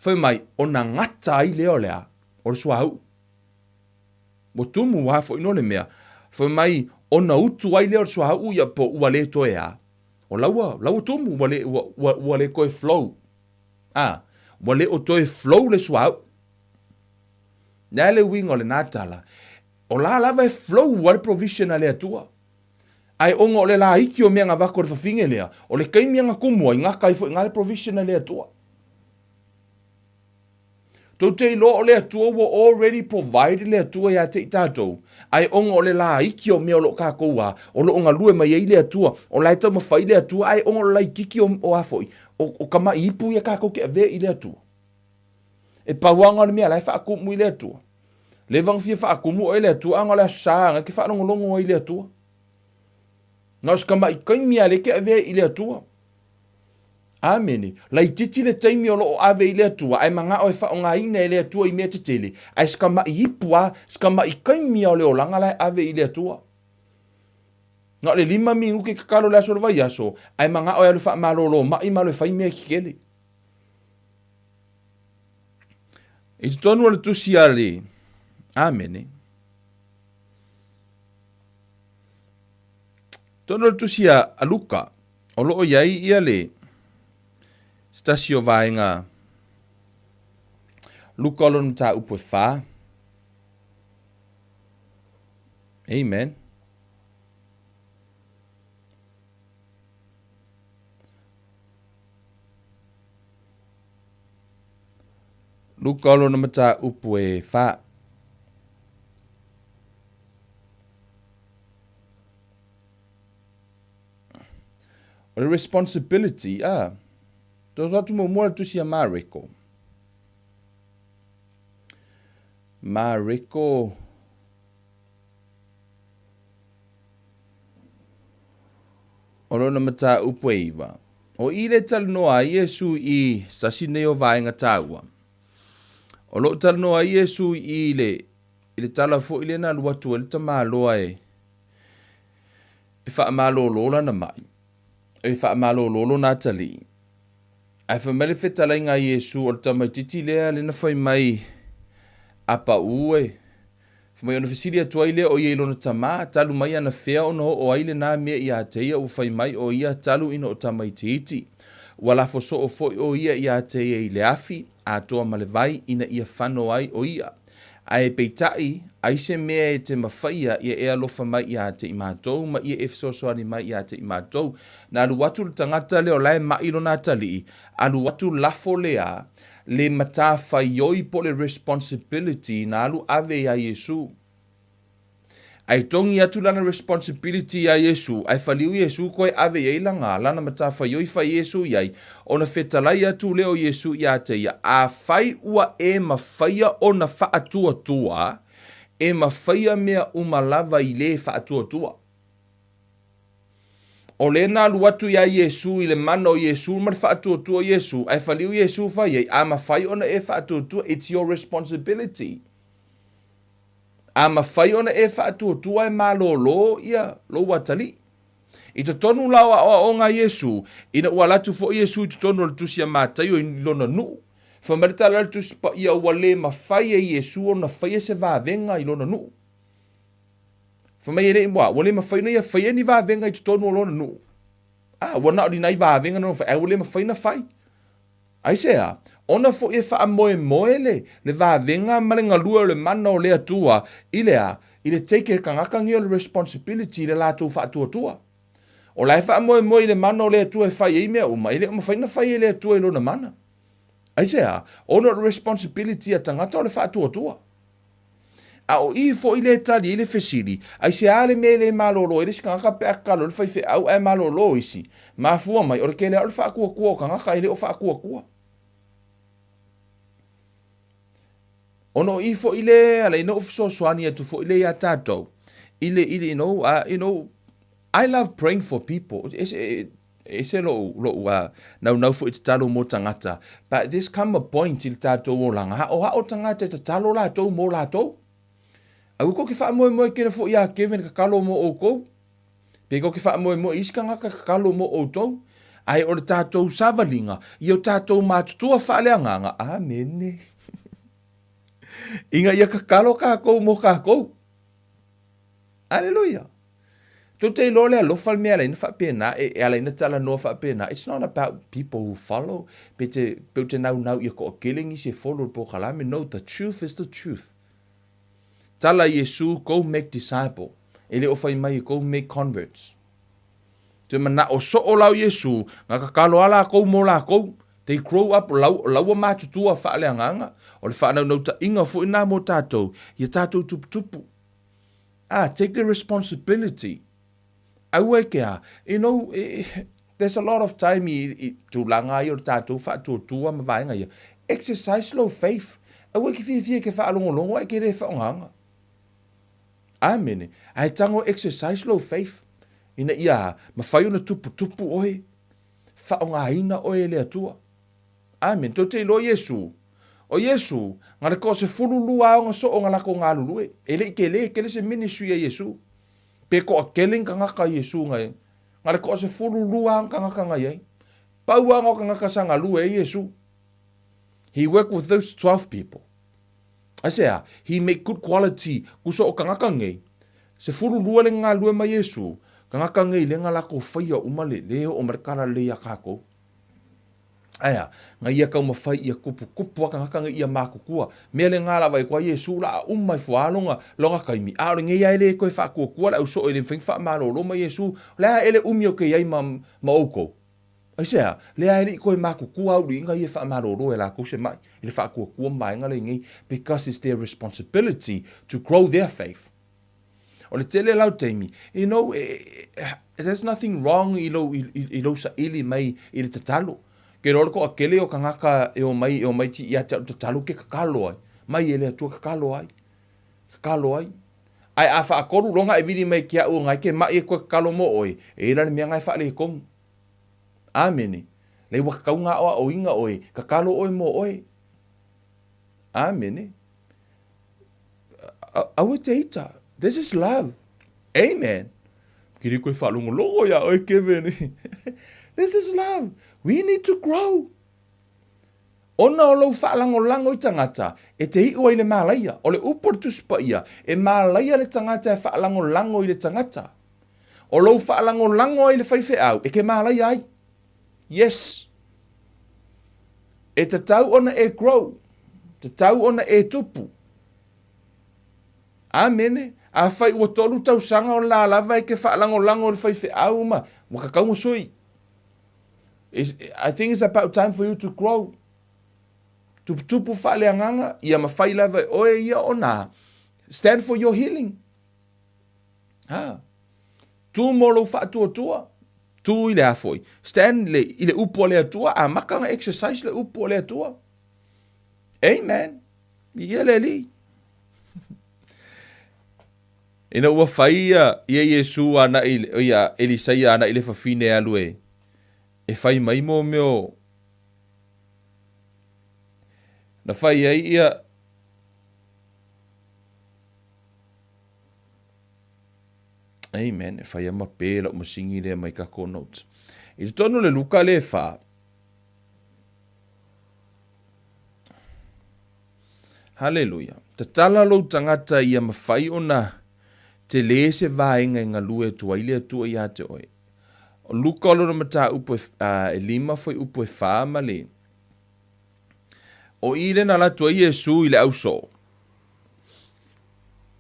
Fai mai, ona gata ai lea o le a? O le suauu. Ua tumu a foi no le mea. Fai mai, ona utu ai lea o le suauu ia po ua le toe a? O la ua, la ua tumu, ua le, ua, ua, ua le toe flow. A, ua le o toe flow le suauu. Le a le uiga o lena tala? O la lava e flow a le provision a le Atua. Ae ona o le laiti o mea na avatu e le fafine lea, o le taimi na tumu ai, gata ai foi i ina le provision a le Atua. Tou te iloa o le Atua ua already provide le Atua ia te i tatou, ae ona o le laiti o mea o lo o tatou a, o lo o galue mai ai le Atua, o la e taumafai le Atua, ae ona o le laititi o, o a foi, o, o tama'i ipu ia tatou te avea i le Atua. E pau lava na o le mea la e faatumu i le Atua. Leva na fia faatumu oe i le Atua, a na o le Aso Sa na e te faalogologo ai i le Atua. Na o se tama'i taimi lava lea e te avea i le Atua. Amene. Laititi le taimi o lo o ave i le Atua, ae manao e faaaogaina e le Atua i mea tetele, ae se tama'i ipu a, se tama'i taimi a o le olaga la e ave i le Atua. Na o le lima minute tatalo i le aso o le vaiaso, ae manao e alu e faamalolo ma'i ma alu e fai mea tetele. I totonu o le tusi a le Amene. Totonu o le tusi a Luka, o lo o i ai ia le se tasi o vaega Luka o lona mataupu e fa. Amen. Luka o lona mataupu e fa. O le responsibility, a, toso atu muamua le tusi a Mareko. Mareko. O lona mataupu e 9, o i le talanoa ai Iesu i sasi nei o vaega taua. O loo talanoa ai Iesu i le i le tala foi lea na alu atu ai le tamaloa e e faamalolo lana mai, e faamalolo lona atalii. Ae fai mai le fetalaiga a Iesu o le tamaitiiti lea le na fai mai a pau e Fai mai ona fesili atu ai lea o ia i lona tamā, talu mai anafea ona oo ai lenā mea iā te ia ua fai mai o ia talu ina o tamaitiiti. Ua lafo soo foi o ia iā te ia i le afi, atoa ma le vai, ina ia fano ai o ia. Ae peitai, ai se mea e te mafaia ia e alofa mai iā te i matou ma ia e fesoasoani mai iā te i matou. Na alu atu le tagata lea o la e maʻi lona atalii, alu atu lafo lea le matafaioi po o le responsibility na alu ave iā Iesu. Ae togi atu lana responsibility iā Iesu, ae faliu Iesu koe ave i ai langa, lana matafaioi fai Iesu i ai, ona fetalai atu lea o Iesu iā te ia, Afai ua e mafaia ona faatuatua, e mafaia mea uma lava i le faatuatua. O lea na alu atu iā Iesu i le mana o Iesu ma le faatuatua o Iesu, ae faliu Iesu fai ai, A mafai ona e faatuatua, it's your responsibility. A mafai ona e faatuatua e malōlō ia lou atalii. I totonu la o aoaoga a Iesu, ina ua alu atu foi Iesu i totonu o le Tusi a Mataio i lona nuu, fai mai le tala a le Tusi Paia ua le mafai e Iesu ona faia se vavega i lona nuu. Fai mai e le i mua, ua le mafai ona ia faia ni vavega i totonu o lona nuu. A, ua na o ni nai vavega na fai, ae ua le mafai ona fai. Aisea? Ona foi e faamoemoe le, le vavega ma le galue o le mana o le Atua i le a? I le take e tagata nei o le responsibility i le latou faatuatua. O la e faamoemoe i le mana o le Atua e fai ai mea uma, e le o mafai ona fai e le Atua i lona mana. Aisea? Ona o le responsibility a tagata o le faatuatua. A o i foi lea e tali ai le fesili, aisea le mea e le malolo ai le isi tagata pe a tatalo ai le faifeau ae malolo isi? Mafua mai, o le tele lava o le faatuatua o tagata e le o faatuatua. Ona o i foi lea e ala ai ona ou fesoasoani atu foi lea iā tatou i le, i le, you know, you know, I love praying for people. E, E ese lou, lou uh, naunau foi tatalo mo tagata. But there's come a point i le tatou olaga, haʻohaʻo tagata e tatalo latou mo latou. Aua kou ke faamoemoe kena foi iā Kevin tatalo mo ʻoukou. Pe kou ke faamoemoe i isi tagata tatalo mo ʻoutou. Ae o le tatou savaliga, ia o tatou matutua faaleagaga, amene. Ina ia tatalo tatou mo tatou. Aleluia! Tou te iloa le alofa le mea e ala ai ona faapena, e, e ala ai ona talanoa faapena. It's not about people who follow, pe te, pe ou te naunau ia toatele nisi e follow le polokalame. No, the truth is the truth. Tala Iesu, go make disciple. E le o fai mai e go make converts. Toe manao soo la o Iesu, nga tatalo a lakou mo lakou. They grow up, lau, laua matutua faaleagaga. O le faanaunautai foi na mo tatou, ia tatou tuputupu. Ah, take the responsibility. Aua e ke a, you know, there's a lot of time i, i tulaga ai o le tatou faatuatua ma vaega ia. Exercise lou faith. Aua e ke fiafia e ke faalogologo ae ke le faaaogaga. Amene. Ae tago exercise lou faith. Ina ia mafai ona tuputupu oe, faaaogaina oe e le Atua. Amene. Tou te iloa Iesu. O Iesu, na le toasefulu lua ona soo na latou galulue. E le i tele tele se ministry a Iesu. Pe toatele ni tagata Iesu na i. Na le 12 ona tagata na i ai. Pau lava na o tagata sa galue ai Iesu. He worked with those 12 people. Aisea? He make good quality kuso o tagata nei. 12 le galue ma Iesu. Tagata nei le na latou faia uma le, le oo mai le talalelei ia tatou. Aea, nga ia taumafai ia kupukupu a tagata nei ia makutua. Mea le nga lava i koa Iesu la a uma i fualoga loga taimi, a o le nei a e le toe faatuatua le au soo e le mafai ona faamalolo mai Iesu, le a e le umi o ke iai ma, ma oukou. Aisea? Le a e le i toe makutua auliiga ia e faamalolo e latou se mai i le faatuatua ma vaega le nei, because it's their responsibility to grow their faith. O le tele la o taimi, you know, there's nothing wrong i lou, i, i, i lou saili mai i le tatalo. Ke loa le toatele o tagata e omai, e omai ti ia te au tatalo ke tatalo ai. Mai e le Atua tatalo ai. Tatalo ai. Ae a faatolu loa ona e vili mai ia te a'u ona e te ma'i e toe tatalo mo oe, e i ai la le mea lena e faaletonu. Amene. Leai ua tatau ona aoaoina oe, tatalo oe mo oe. Amene. Aua e te ita. This is love. Amen. Ke le koe faalogologo iā oe Kevin. This is love. We need to grow. Ona o lou faalagolago i tagata, e te iu ai i le malaia. O le upu a le Tusi Paia, e malaia le tagata e faalagolago i le tagata. O lou faalagolago ai i le faifeau, e te malaia ai. Yes. E tatau ona e grow. Tatau ona e tupu. Amene. Afai ua tolu tausaga o la lava e te faalagolago i le faifeau ma, ua tatau ona sui. It's, I think it's about time for you to grow. Tuputupu faaleagaga, ia mafai lava e oe ia ona stand for your healing. Ha. Tu mo lou faatuatua. Tu i le a foi. Stand le, i le upu a le Atua, amata ona exercise le upu a le Atua. Amen. Ia le Alii. Ina ua fai ia, ia Iesu ana i, ia Elisaia ana i le fafine e alu e, e fai mai mo mea o, na fai ai ia, Amen. E fai ama pe lau masini lea mai kako notes. I totonu le Luka le wha. Haleluia. Tatala lou tagata ia mawhai ona te lē se vaega e galue atu ai le Atua iā te oe. O Luka o lona mataupu e, e lima fuaiupu e fa ma le. O i lena alu atu ai Iesu i le ausoo.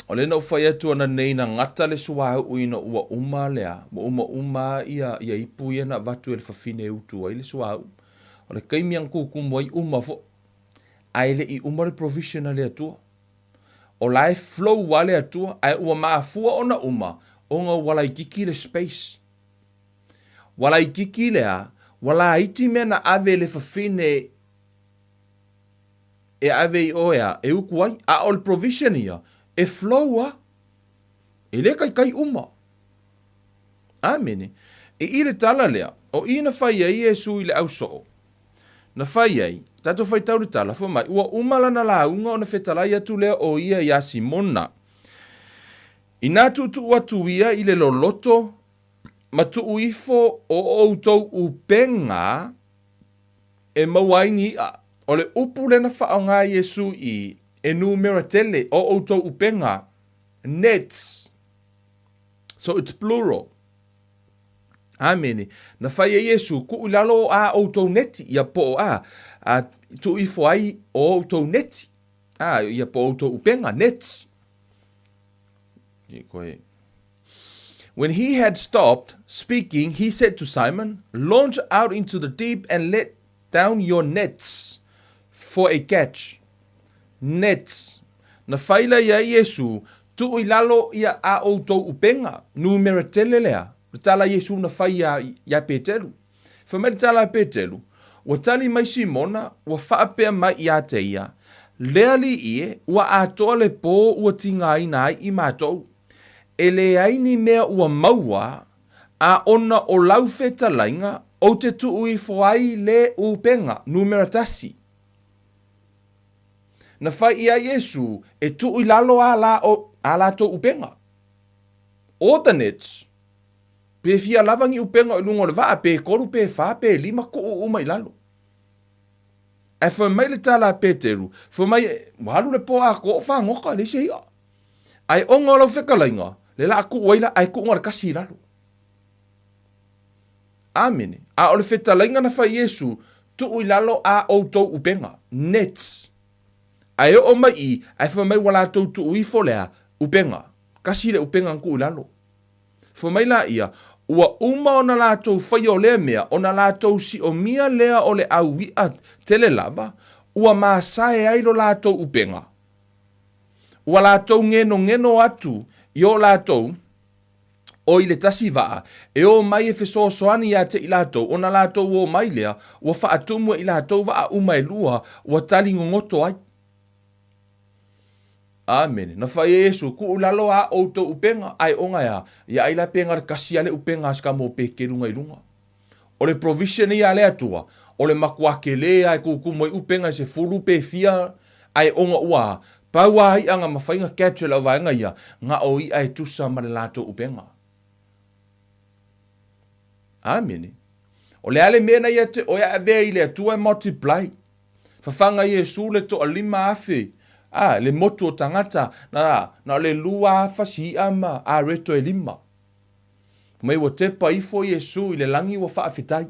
O lea na ou fai atu ananei na gata le suauu ina ua uma lea, ua umauma ia, ia ipu ia na avatu e le fafine e utu ai le suauu. O le taimi na tutumu ai uma foi, ae le i uma le provision a le Atua. O la e flow lava le Atua, ae ua mafua ona uma ona ua laitiiti le space. Ua laitiiti lea, ua laiti mea na ave e le fafine e ave i o ea, e utu ai, a o le provision ia, e flow a. E le taitai uma. Amene. I i le tala lea, o i na fai ai Iesu i le ausoo, na fai ai, tatou faitau le tala, fai mai, ua uma lana lauga ona fetalai atu lea o ia iā Simona. Inā tuutuu atu ia i le loloto ma tuu ifo o outou upega e maua ai ni iʻa. O le upu lea na faaaoga e Iesu i e numera tele o outou upega, nets. So it's plural. Amene. Na fai e Iesu, tuu i lalo o a outou neti, ia po o a, a tuu ifo ai o outou neti. A, ia po o outou upega, nets. When he had stopped speaking, he said to Simon, Launch out into the deep and let down your nets for a catch. Nets. Na fai lea iā Iesu, Tuu i lalo ia a outou upega, numera tele lea. Le tala a Iesu na fai iā, iā Peteru. Fai mai le tala a Peteru, Ua tali mai Simona, ua faapea mai iā te ia, Le Alii e, ua atoa le pō ua tigaina ai i matou. E leai ni mea ua maua, a ona o lau fetalaiga, ou te tuu ifo ai le upega, numera tasi. Na fai iā Iesu e tuu i lalo a la, a latou upega. Alternates. Pe fia lava ni upega o i luga o le vaa, pe tolu, pe fa, pe lima, tuu uma i lalo. Ae fai mai le tala a Peteru, fai mai, ua alu le po atoa o fagota, e leai se i'a. Ae ona o lau fetalaiga, le la a tuu ai la, ae tuu na o le tasi i lalo. Amene. A o le fetalaiga na fai Iesu, tuu i lalo a outou upega, nets. Ae oo mai i, ae fai mai ua latou tuu ifo lea, upega. Tasi le upega na tuu i lalo. Fai mai laia, Ua uma ona latou faia o lea mea, ona latou siomia lea o le au iʻa tele lava, ua masae ai lo latou upega. Ua latou genogeno atu i o latou o i le tasi vaa, e o mai e fesoasoani ia te i latou, ona latou o mai lea, ua faatumu e i latou vaa uma e lua, ua tali gogoto ai. Amene. Na fai e Iesu, Kuu i lalo a outou upega, ae oga e a, ia ai la pe ga le kasi a le upega a se ka mo pe kelu ga i luga. O le provision ia a le Atua, o le makuā kelē a e kukumu ai upega e sefulu pe fia, ae oga ua a, pau a i'a ga mafai ga catch e le auvaega ia, ga o i'a e tusa ma le latou upega. Amene. O le a le mea na ia te oe a avea i le Atua e multiply. Fafaga Iesu le 5000, a, le motu o tagata, na, na o le 2,000 si i'a ma areto e lima. Mai ua tepa ifo Iesu i le lagi ua faafetai.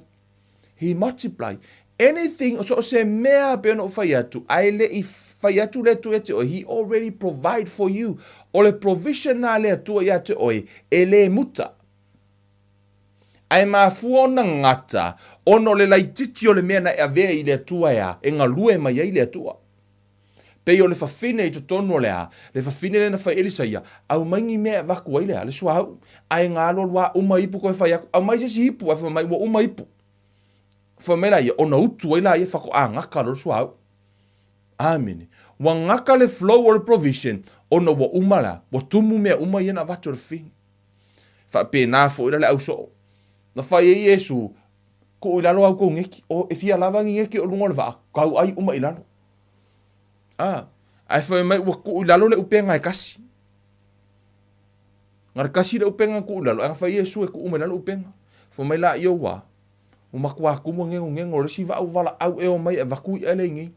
He multiply. Anything, so o se mea pe ona ou fai atu, ae le i fai atu le Atua ia te oe, He already provide for you. O le provision na a le Atua ia te oe, e le muta. Ae mafua ona gata, ona o le laititi o le mea na e avea i le Atua e a, e galue mai ai le Atua. Pei o le fafine i totonu o le a, le fafine lea na fai Elisaia, aumai ni mea e avaku ai le a, le suauu, ae ga alualu a uma ipu koe fai aku, aumai se isi ipu, ae fai mai ua uma ipu. Fai mai laia, ona utu ai laia faatoa gata loa le suauu. Amene. Ua gata le flow o le provision, ona ua uma la, ua tumu mea uma ia na avatu e le fafine. Faapena foi la le au soo. Na fai ai Iesu, Kuu i lalo au kou geki, o e fia lava ni geki o luga o le vaa, kau ai uma i lalo. A, ae fai mai ua kuu i lalo le upega e kasi. Na le kasi le upega kuu i lalo, ae na fai Iesu e kuu mai lalo upega. Fai mai la ia ua, ua matua tumu ngengongengo o le isi vaa ua valaau e omai e avatu i'a lea iinei.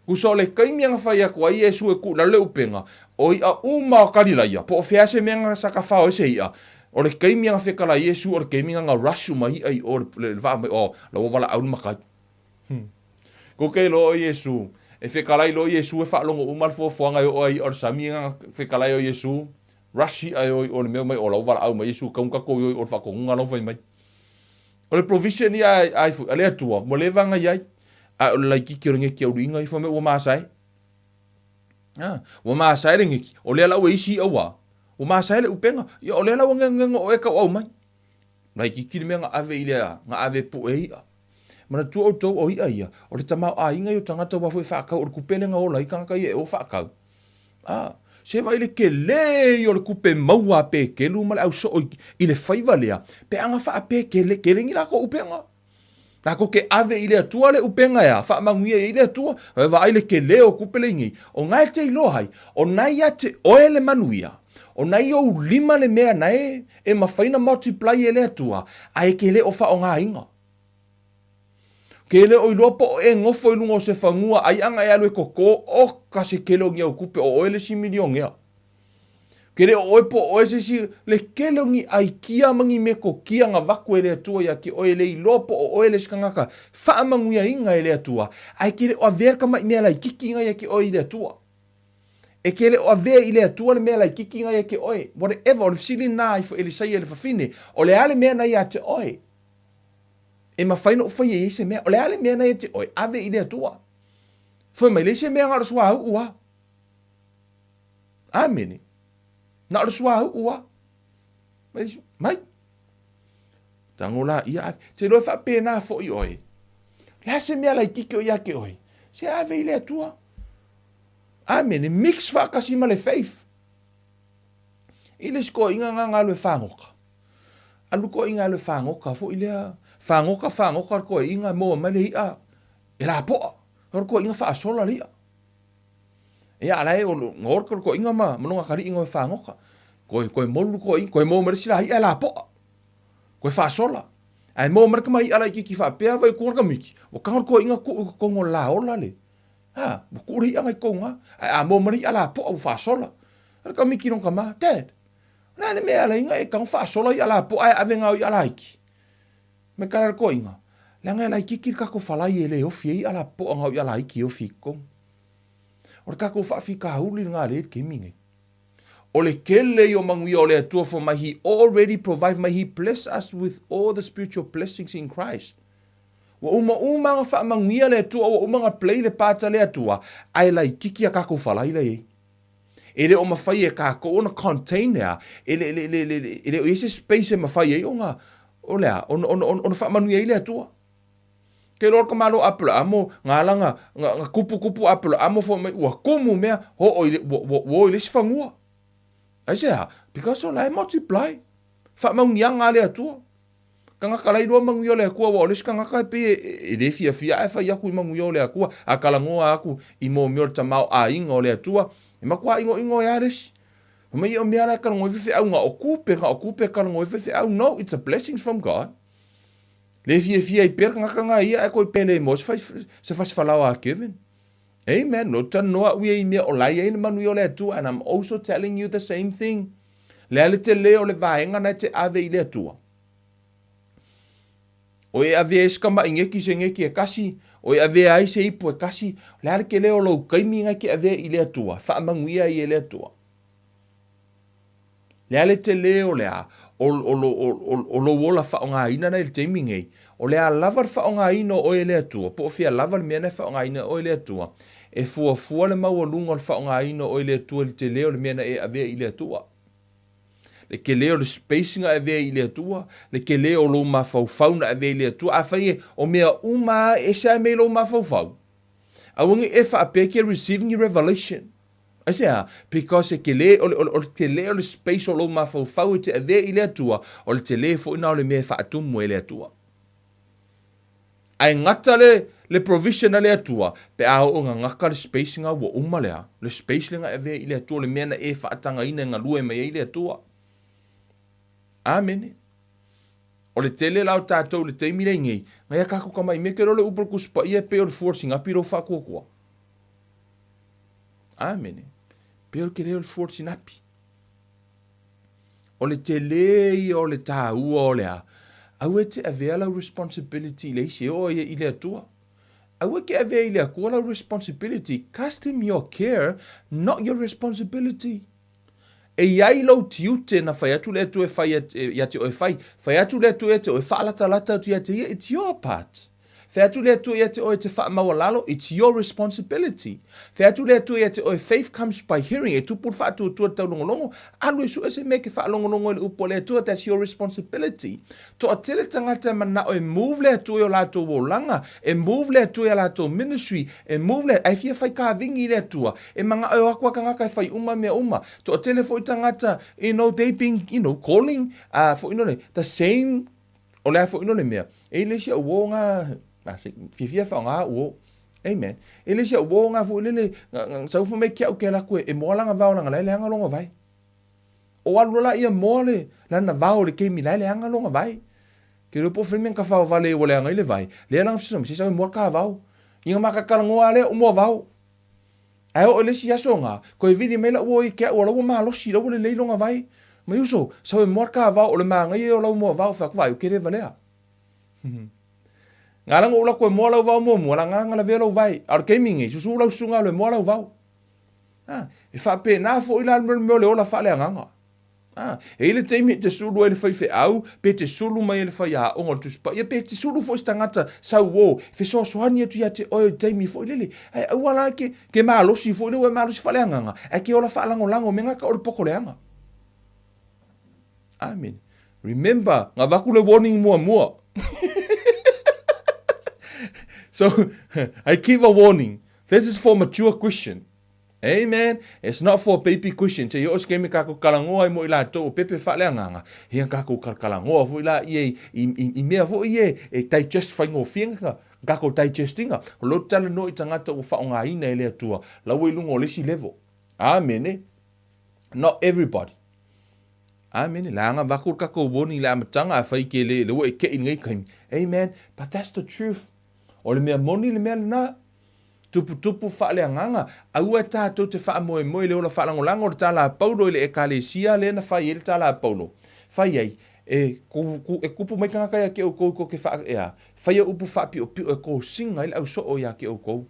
Tusa o le taimi na fai atu ai Iesu e tuu i lalo le upega, o i'a uma o Kalilaia, po o fea se mea na sa tafao ai se i'a, o le taimi na fekala ai Iesu o le taimi na na rush uma ai i'a i o le vaa mai, o la ua valaau le matai. Ko ke iloa o Iesu, e fekala ai loa Iesu e faalogo uma le fuafuaga e oo ai i'a o le sami na fekala ai o Iesu, rush i'a e o i o le mea mai o la ua valaau mai Iesu, tau na tatou o i o le faatonuga la ua fai mai. O le provision ia a ifo, a le Atua, ua leva ona i ai, ae o le laititi o le geki auliiga ifo mea ua masae. A, ua masae le geki, o lea la ua isi i'a ua, ua masae le upega, ia o lea la ua ngengego oe tau au mai. Laititi le mea na ave i le a, na ave pue i'a. Manatua outou o i'a ia, o le tamaoaiga ia o tagata aua foi e faatau, o le tupe lea na ola ai tagata ia e o faatau. A, se vaai le kelē ia o le tupe maua a Pekelu ma le au soo i le faiva lea, pe a na faapekele, kele ni latou upega. Latou te ave i le Atua le upega e a, faamanuia i ai le Atua, e vaai le kelē o tupe le inei. O na e te iloa ai, o na ia te oe le manuia, o na i ou lima le mea na e, e mafai na multiply e le Atua, ae e te le o faaaogaina. Ke le o iloa po o e nofo i luga o se fanua ai ana e alu e koko, oka se kele o ni au kupe o oe le isi milionea. Ke le o oe po o oe se isi, le kele o ni aikia ma ni metokia na vaku e le Atua ia te oe, le iloa po o oe le isi kangaka faamanuiaina e le Atua, ae ke le o avea le kamaʻi mea laititi na ia te oe i le Atua. E ke le o avea i le Atua le mea laititi na ia te oe. Whatever, o le fesili na ifo Elisaia i le fafine, o le a le mea na ia te oe? E mafai ona ou faia i ai se mea. O le a le mea na ia te oe, ave i le Atua. Fai mai, leai se mea na o le suauu a. Amene. Na o le suauu a. Mai, mai. Tango la ia ave. Te iloa e faapena foi oe. Le a se mea laititi o ia te oe. Se ave i le Atua. Amene. Mix faatasi ma le faith. I le isi toeaiina na na alu e fagota. Alu toeaiina alu e fagota foi lea. Fagota, fagota le toeaiina e maua mai le i'a e lapoa. O le toeaiina faasola le i'a. Ia a la e o le toeaiina ma lona atalii na o e fagota. Toe, toe molu le toeaiina, toe maua mai le isi la i'a e lapoa. Toe faasola. Ae maua mai le tama i'a laitiiti faapea vai atu le tamaiti, ua tago le toeaiina tuu i totonu o le laola le, ha, ua tuu le i'a na i totonu lava. Ae a maua mai le i'a lapoa ua faasola. A le tamaiti lona tama, Dad, O le a le mea e ala ai ona e tago faasola i'a lapoa ae ave na o i'a laiti? Mai tala le toeaina, Leaga e laititi le tatou falai e le ofi ai i'a lapoa na o i'a laiti e ofi i totonu. O le tatou faafitauli lena lea i le taimi nei. O le tele ia o manuia o le Atua for mai He already provide mai He bless us with all the spiritual blessings in Christ. Ua uma uma ona faamanuia le Atua, ua uma ona play le part a le Atua, ae laititi a tatou falai la i ai. E le o mafai e kākou ona contain ea, e le, le, le, le, e le o i ai se space e mafai ai ona, o le a, ona, ona, ona, ona faamanuia ai le Atua. Ke loa ka malo Apolaamo, nga ala nga kupukupu Apolaamo fo mai ua kumu mea oo i le, ua, ua, ua o i le isi fagua. Aisea? Because o la e multiply. Faamauniaga a le Atua. Tagata la iloa manuia o le Atua, aua o le isi tagata e pei e le fiafia ae fai atu i manuia o le Atua, a talanoa atu i mea o le tamaoaiga o le Atua, e matua inoino ai lava le isi. Fai mai, o mea la e talanoa ai faifeau, na o tupe, na o tupe e talanoa ai faifeau. No, it's a blessings from God. Le fiafia ai pea le tagata na ia ae toe pele mo se fasifalaoa a Kevin. Amen. Lo talanoa au ia i mea o la e i ai le manuia o le Atua, and I'm also telling you the same thing. Le a le tele o le vaega na e te ave i le Atua. O e avea ai se tamaʻi geki se geki e kasi, o e avea ai se ipu e kasi, o le a le tele o lou taimi na e te avea i le Atua, faamanuia ai e le Atua. Le a le tele o le a, o, o, o, o, o lou ola faaaogaina na i le taimi nei, o le a lava le faaaogaina o oe e le Atua, po o fea lava le mea na e faaaogaina e oe e le Atua, e fuafua le maualuga o le faaaogaina o oe e le Atua i le tele o le mea na e avea i le Atua. Le tele o le space na e avea i le Atua, le tele o lou mafaufau na e avea i le Atua. Afai e, o mea uma lava e ese lava mai lou mafaufau, aua ne i e faapea e ke receive ni revelation. Aisea? Because e tele, o le, o le, o le tele o le space o lou mafaufau e te avea i le Atua, o le tele foi na o le mea e faatumu e le Atua. Ae gata le, le provision a le Atua, pe a oo ina gata le space na ua uma lea, le space lea na e avea i le Atua, o le mea na e faatagaina e galue mai ai le Atua. Amene. O le tele la o tatou i le taimi lenei, na ia tatou tamai mea, ke iloa le upu o le Tusi Paia e pei o le fua o le sinapi lou faatuatua. Amene. Pei o le tele o le fua o le sinapi. O le tele ia o le taua o le a? Aua e te avea lau responsibility i le isi, e oo ai i le Atua. Aua e te avea i le Atua lau responsibility. Cast him your care, not your responsibility. E i ai lou tiute na fai atu le Atua e fai ia te oe fai. Fai atu le Atua ia te oe faalatalata atu ia te ia, it's your part. Fai atu le Atua ia te oe e te faamaualalo, it's your responsibility. Fai atu le Atua ia te oe, faith comes by hearing, e tupu le faatuatua i le taulogologo, alu e sue se mea e ke faalogologo i le upu a le Atua, that's your responsibility. Toatele tagata e manao e move le Atua i o latou olaga, e move le Atua i a latou ministry, e move le, ae fia fai kavini i le Atua, e manao e o atu a tagata e fai uma mea uma. Toatele foi tagata, you know, they been, you know, calling, uh, foi no le, the same, o le a foi no le mea, e le isi au uo nga, a se, fiafia whaonga uo, Amen. E le isi au uo nga foi lele, sa ufu mai kia au ke ala koe, e moa langa vao langa lai le anga longa vai. O alu loa laia moa le lana vao le keimi lae leaga lona vai. Ke iloa po o fea ka fao vale ua leaga ai le vai, lea lana fesoasoani se sau e moa ka vao. Ina ma ka talanoa lea o moa vao. Ae oo i le isi aso nga, toe vili mai lau uo i ke au o la ua malosi, la ua lelei lona vai. Mai uso, sau e moa ka vao o le manaia ia o lau moa vao, fai atu vai o ke le valea. Nga lana ou lako e moa lau vao muamua, la nga lavea lou vai. A o le keimi nei, susu lau susuga alu e moa lau vao. A, e faapena foi la le mea o le ola faaleagaga. A, e i ai le taimi e te sulu ai le faifeau, pe te sulu mai ai le faiaoga o le Tusi Paia, pe te sulu foi se tagata sauō, e fesoasoani atu ia te oe i le taimi foi lele. Ae aua la ke, ke malosi foi lea ua e malosi faaleagaga, ae ke ola faalagolago mea gata o le pokoleaga. Amene. Remember, nga vaku le warning muamua. So, I give a warning. This is for mature Christian. Amen. It's not for baby Christian. Te i o se kemi kako kalangoa i mo i latou o pepe faaleagaga. Ia kako kalakalangoa foi la ia i, i, i, i mea foi e, e digest faigofie nga kako digestinga. O lo tala no i tangata ua whaongaina e le Atua. Lau i lunga o le isi level. Amen. Not everybody. Amen. Leaga vaku le kakou warning le amataga a fai ke le le ua e ke'i lenei taimi. Amen. But that's the truth. O le mea moni le mea lena. Tuputupu faaleagaga, aua e tatou te faamoemoe i le ola faalagolago o le tala a Paulo i le Ekalesia lea na fai ai le tala a Paulo. Fai ai, e, ku, ku, e kupu mai tagata ia te outou tou te wha, ea, faia upu faapiopio e kosiga ai le ausoo ia te outou.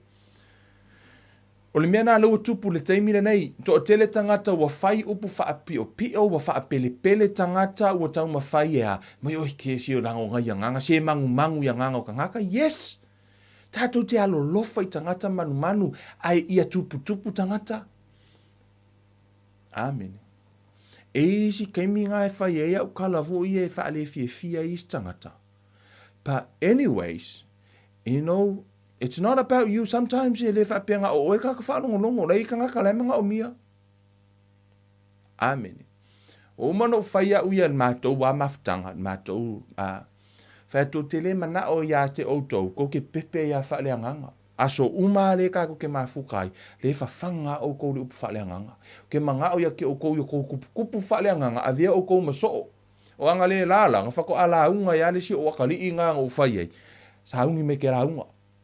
O le mea na lea ua tupu i le taimi lenei, toatele tagata ua fai upu faapiopio, ua faapelepele tagata, ua taumafai e a, mai oi ke se o lago ngai agaga, se magumagu i agaga o tagata, yes! Tatou te alolofa i tagata manumanu, ae ia tuputupu tagata. Amene. E i isi taimi nga e fai ai au kala foi ia e faalefiefia ai isi tagata. But anyways, You know, it's not about you. Sometimes e le faapea na o oe le tagata faalogologo, la e i ai tagata la e manaomia. Amene. Ua uma ona ou fai au ia i le matou lava mafutaga, le matou, a, fai atu ou te le manao ia te outou, tou te pepe ia faaleagaga. Aso uma lava lea tatou te mafuta ai, lea e fafaga lava outou i le upu faaleagaga. Ou te manao ia te outou i o outou tuputupu faaleagaga, avea outou ma soo. O aga le lala, na faatoa lauga ai lava le isi ou atalii na na ou fai ai, sauni mai ke lauga.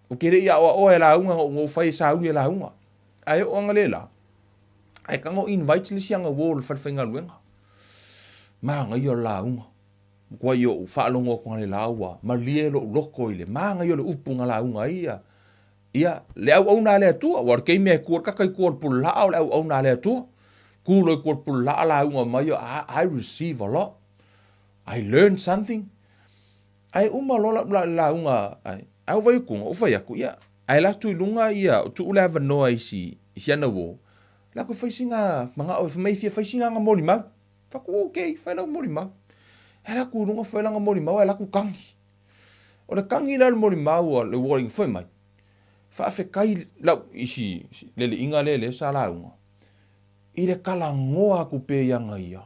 Ou te le i aoaoa e lauga na ou fai e sauni e lauga. Ae oo aga le la, ae tago invite le isi aga uo o le fale faigaluega. Manaia o le lauga. Matuai ou faalogo atu aga le la ua malie lou loto i le manaia o le upu na lauga ai ia Ia, le auauna a le Atua, aua o le taimi e tu ai le tagata i tua o le pulelaa o le auauna a le Atua. Tu loa i tua o le pulelaa lauga mai, I, I receive a lot. I learn something. Ae uma loa lau lauga, ai, ai ou vai atu, ou fai atu, ia, ae alu atu i luga ia, tuu le avanoa i si, i si ana uo, la ku fai sina manao, fai mai fia fai sina aga molimau. Fai atu, okay, fai lau molimau. Ae alu atu i luga fai lana molimau, ae alu atu kagi. O le kagi la o le molimau a le uo fai mai, faafetai lau isi leliiga lea lea sa lauga, i le talanoa atu pea ia aga ia,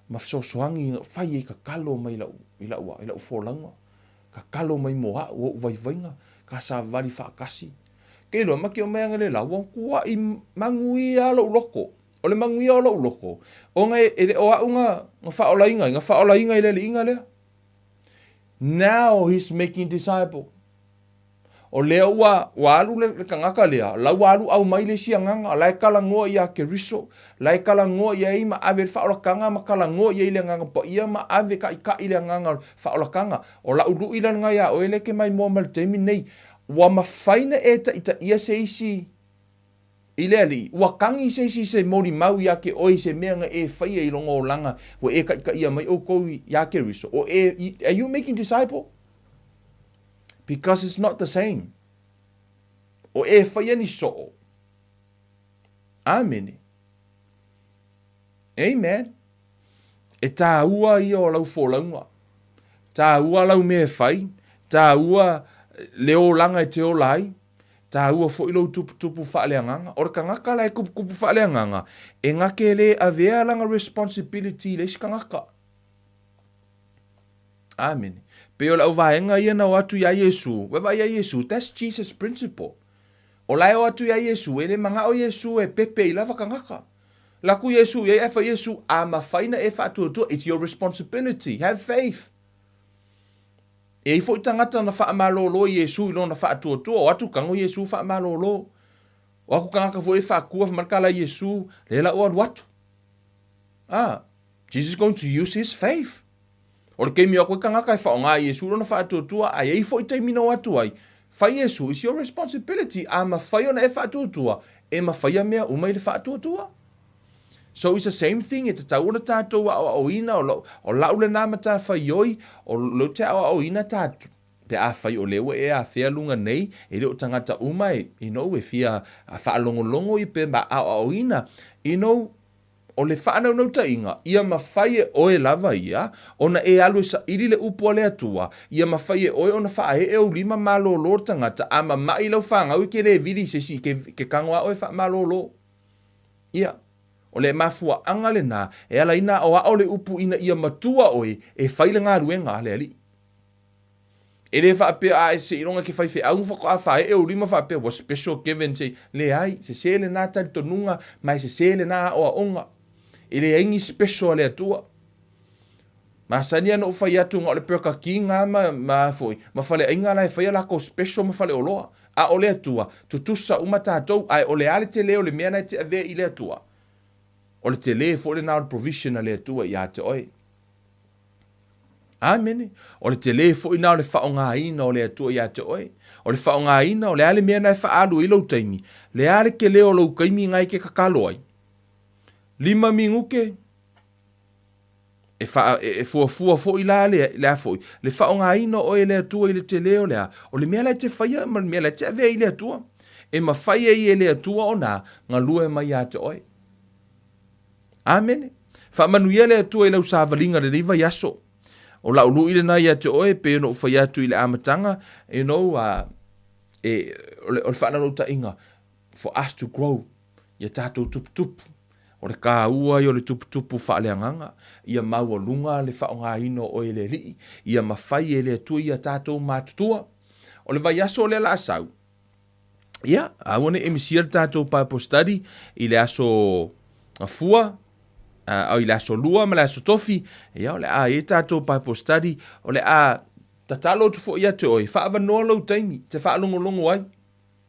ma fesoasoani fai ai tatalo mai i lau, i lau, i lau folauga, tatalo mai mo au, ou vaivaiga, ka savali faatasi. Ke iloa ma ke omai aga le la, ua tuai manuia lou loto. O le manuia o lou loto, ona e le o au na, na faaolaina ai, na faaolaina i le alii lea. Now he's making disciple. O lea ua, ua alu le, le tagata lea, la ua alu au mai le isi agaga, la e talanoa ia Keriso, la e talanoa i ai ma ave le faaolataga ma talanoa i ai le Agaga Paia ma ave taʻitaʻi le agaga o le faaolataga. O lau lui la lena iā oe lea e te maimoa mai le taimi lenei, ua mafai na e taʻitaʻia se isi I le Alii, ua kagi se isi se molimau iā te oe i se mea na e faia i lona olaga ua e taʻitaʻia mai ʻoukou iā Keriso. O e, are you making disciple? Because it's not the same. O e faia ni soo. Amene. Amen. E tāua ia o lau folauga. Tāua lau mea e fai. Tāua le olaga e te ola ai. Tāua foi lou tuputupu faaleagaga. O le tagata la e tuputupu faaleagaga, e gake le avea lana responsibility i le isi tagata. Amene. Pei o le auvaega ia na o atu iā Iesu, vaavaai iā Iesu, that's Jesus principle. O la e o atu iā Iesu, e le manao Iesu e pepe i lava tagata. Laku Iesu i ai, ae fai Iesu, a mafai na e faatuatua, it's your responsibility, have faith. E i ai foi tagata na faamalolo i Iesu i lona faatuatua, o atu tago Iesu faamalolo. O aku tagata foi e faakua fai mai le tala Iesu, lea la ua alu atu. Ah, Jesus is going to use his faith. O le taimi o aku ai tagata e faaaoga e Iesu lona faatuatua, ae i ai foi taimi na o atu ai, fai Iesu, it's your responsibility, a mafai ona e faatuatua, e mafaia mea uma i le faatuatua. So it's the same thing, e tatau ona tatou aoaoina, o lau, o lau lena matafaioi, o lou te aoaoina tatou, pe afai o lea ua e afea luga nei, e le o tagata uma e, you know, e fia faalogologo i pe ma aoaoina, you know, o le faanaunautaiga, ia mafai e oe lava ia, ona e alu e saili le upu a le Atua, ia mafai e oe ona faaee ou lima malōlō le tagata, a mamaʻi lau fanau e ke le vili i se isi, ke, ke tago a oe faamalōlō. Ia, o le mafuaaga lena e ala ai na aoao le upu ina ia matua oe e fai le galuega a le Alii. E le faapea a e seiloga ke faifeau faatoa faaee ou lima faapea ua special given se, leai, sese lena talitonuga ma e sese lena aoaoga. E leai ni special a le Atua. Masani lava ona ou fai atu na o le Burger King lava ma, ma foi, ma faleaiga la e faia latou special ma faleoloa. A o le Atua, tutusa uma tatou, ae o le a le tele o le mea na e te avea i le Atua? O le tele foi lena o le provision a le Atua ia te oe. Amene. O le tele foi na o le faaaogaina o le Atua ia te oe. O le faaaogaina, o le a le mea na e faaalu ai lou taimi, le a le tele o lou taimi na e te tatalo ai? 5 minute, E, wha, e, e fuafua foi la le, le a foi, le faaaogaina o oe e le Atua i le tele o le a, o le mea la e te faia ma le mea la e te avea i le Atua. E mafai ai e le Atua ona galue mai ia te oe. Amene. Faamanuia le Atua i lau savaliga lenei vaiaso. O lau lui lena ia te oe, pei ona ou fai atu i le amataga, you know, E, o le, o le faalalautaiga, for us to grow, ia tatou tuputupu. O le taua ia o le tuputupu faaleagaga, ia maualuga le faaaogaina o oe e le Alii, ia mafai e le Atua ia tatou matutua. O le vaiaso lea la a sau, ia, aua ne i misia le tatou Bible study i le aso Gafua, uh, i le aso Lua ma le aso Tofi, ia, o le a i ai tatou Bible study, o le a tatalo atu foi ia te oe, faaavanoa lou taimi, te faalogologo ai.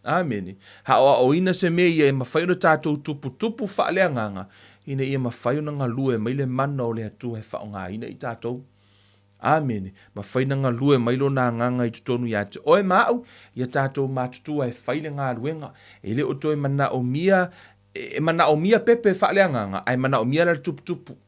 Amene. Aoaoina se mea ia e mafai ona tatou tuputupu faaleagaga, ina ia mafai ona galue mai le mana o le Atua e faaaogaina i tatou. Amene. Mafai ona galue mai Lona Agaga i totonu ia te oe ma au, ia tatou matutua e fai le galuega. E le o toe manaomia, e manaomia pepe faaleagaga, ae manaomia la le tuputupu.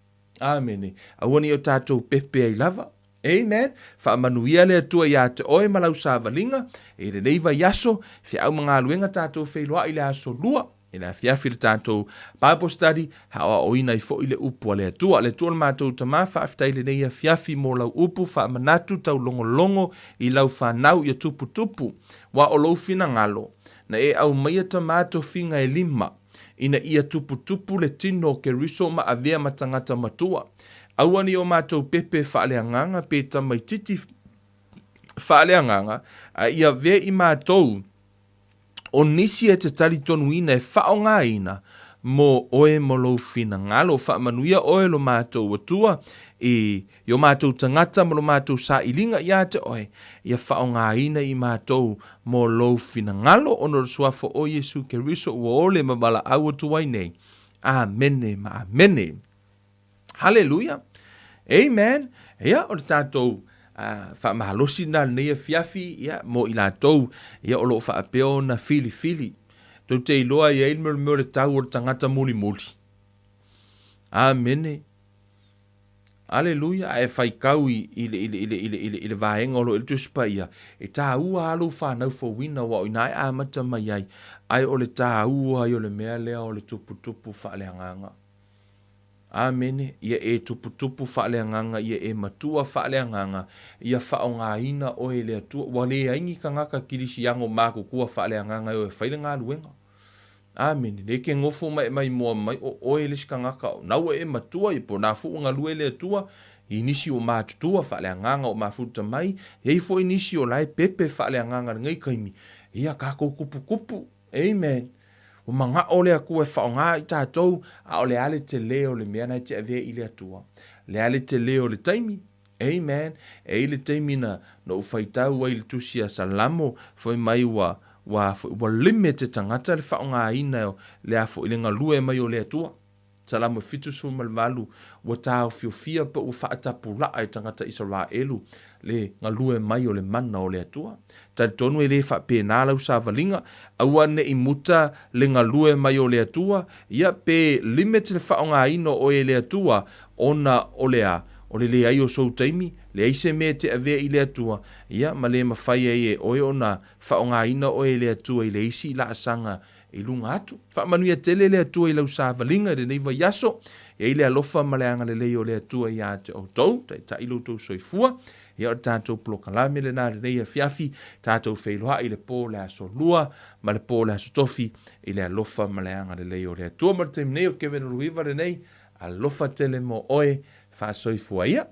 Amene. Aua ne i o tatou pepe ai lava. Amen. Faamanuia le Atua iā te oe ma lau savaliga i lenei vaiaso. Feau ma galuega tatou feiloai i le aso Lua i le afiafi le tatou Bible study, aoaoina ai foi le upu a le Atua. Le Atua o le matou Tama, faafetai i lenei afiafi mo lau upu faamanatu taulogologo i lau fanau ia tuputupu, aua o lou finagalo na e aumaia Tama tofiga e lima ina ia tuputupu le tino o Keriso ma avea ma tagata matua. Aua ne i o matou pepe faaleagaga pe tamaititi faaleagaga, a ia avea i matou o nisi e te talitonuina e faaaogaina mo oe mo lou finagalo. Faamanuia oe lo matou Atua i i o matou tagata ma lo matou sailiga ia te oe, ia faaaogaina i matou mo lou finagalo, ona o le Suafa o Iesu Keriso ua ole ma valaau atu ai nei. Amene ma amene. Haleluia. Amen. Ia, o le tatou uh, faamalosi na lenei afiafi, ia, mo i latou, ia, o lo o faapea ona filifili. Tou te iloa i ai le mea o le tau o le tagata mulimuli. Amene. Aleluia, a e faitau i, i, le, i, le, i, le, i, le, i, le, i le vaega o lo o i le Tusi Paia, e tāua lava lou whanau fouina aua o ina e amata mai ai, ae o le tāua ai o le mea lea o le tuputupu faaleagaga. Amene, ia e tuputupu faaleagaga, ia e matua faaleagaga, ia faaaogaina oe e le Atua. Ua leai ni tagata kilisiano matutua faaleagaga e o e fai le galuega. Amene. Le ke nofo ma e maimoa mai o oe le isi tagata o na ua e matua, ia po o na foi ua galue le Atua i nisi o matutua faaleagaga o mafuta mai, e i ai foi nisi o la e pepe faaleagaga i lenei taimi, ia tatou tuputupu. Amen. Ua manao le Atua e faaaoga i tatou, a o le a le tele o le mea na e te avea i le Atua? Le a le tele o le taimi? Amen. E i ai le taimi na na ou faitau ai i le tusi a Salamo, fai mai ua, ua, ua limit e tagata le faaaogaina o le a foi le galue mai o le Atua. Salamo 78, ua taofiofia pe ua faatapulaa e tagata Isaraelu le galue mai o le mana o le Atua. Talitonu e le faapena lau savaliga, aua ne i muta le galue mai o le Atua, ia pe limit le faaaogaina o oe e le Atua ona o le a? O le leai o sou taimi, leai se mea e te avea i le Atua, ia ma le mafai ai e oe ona faaaogaina oe e le Atua i le isi laasaga i luga atu. Faamanuia tele le Atua i lau savaliga i lenei vaiaso. E i ai le alofa ma le agalelei o le Atua ia te outou, taitai lo outou soifua. Ia o le tatou polokalame lena i lenei afiafi, tatou feiloai i le po o le aso Lua ma le po o le aso Tofi i le alofa ma le agalelei o le Atua. Mo le taimi nei o Kevin Oluiva lenei, alofa tele mo oe, faasoifua ia.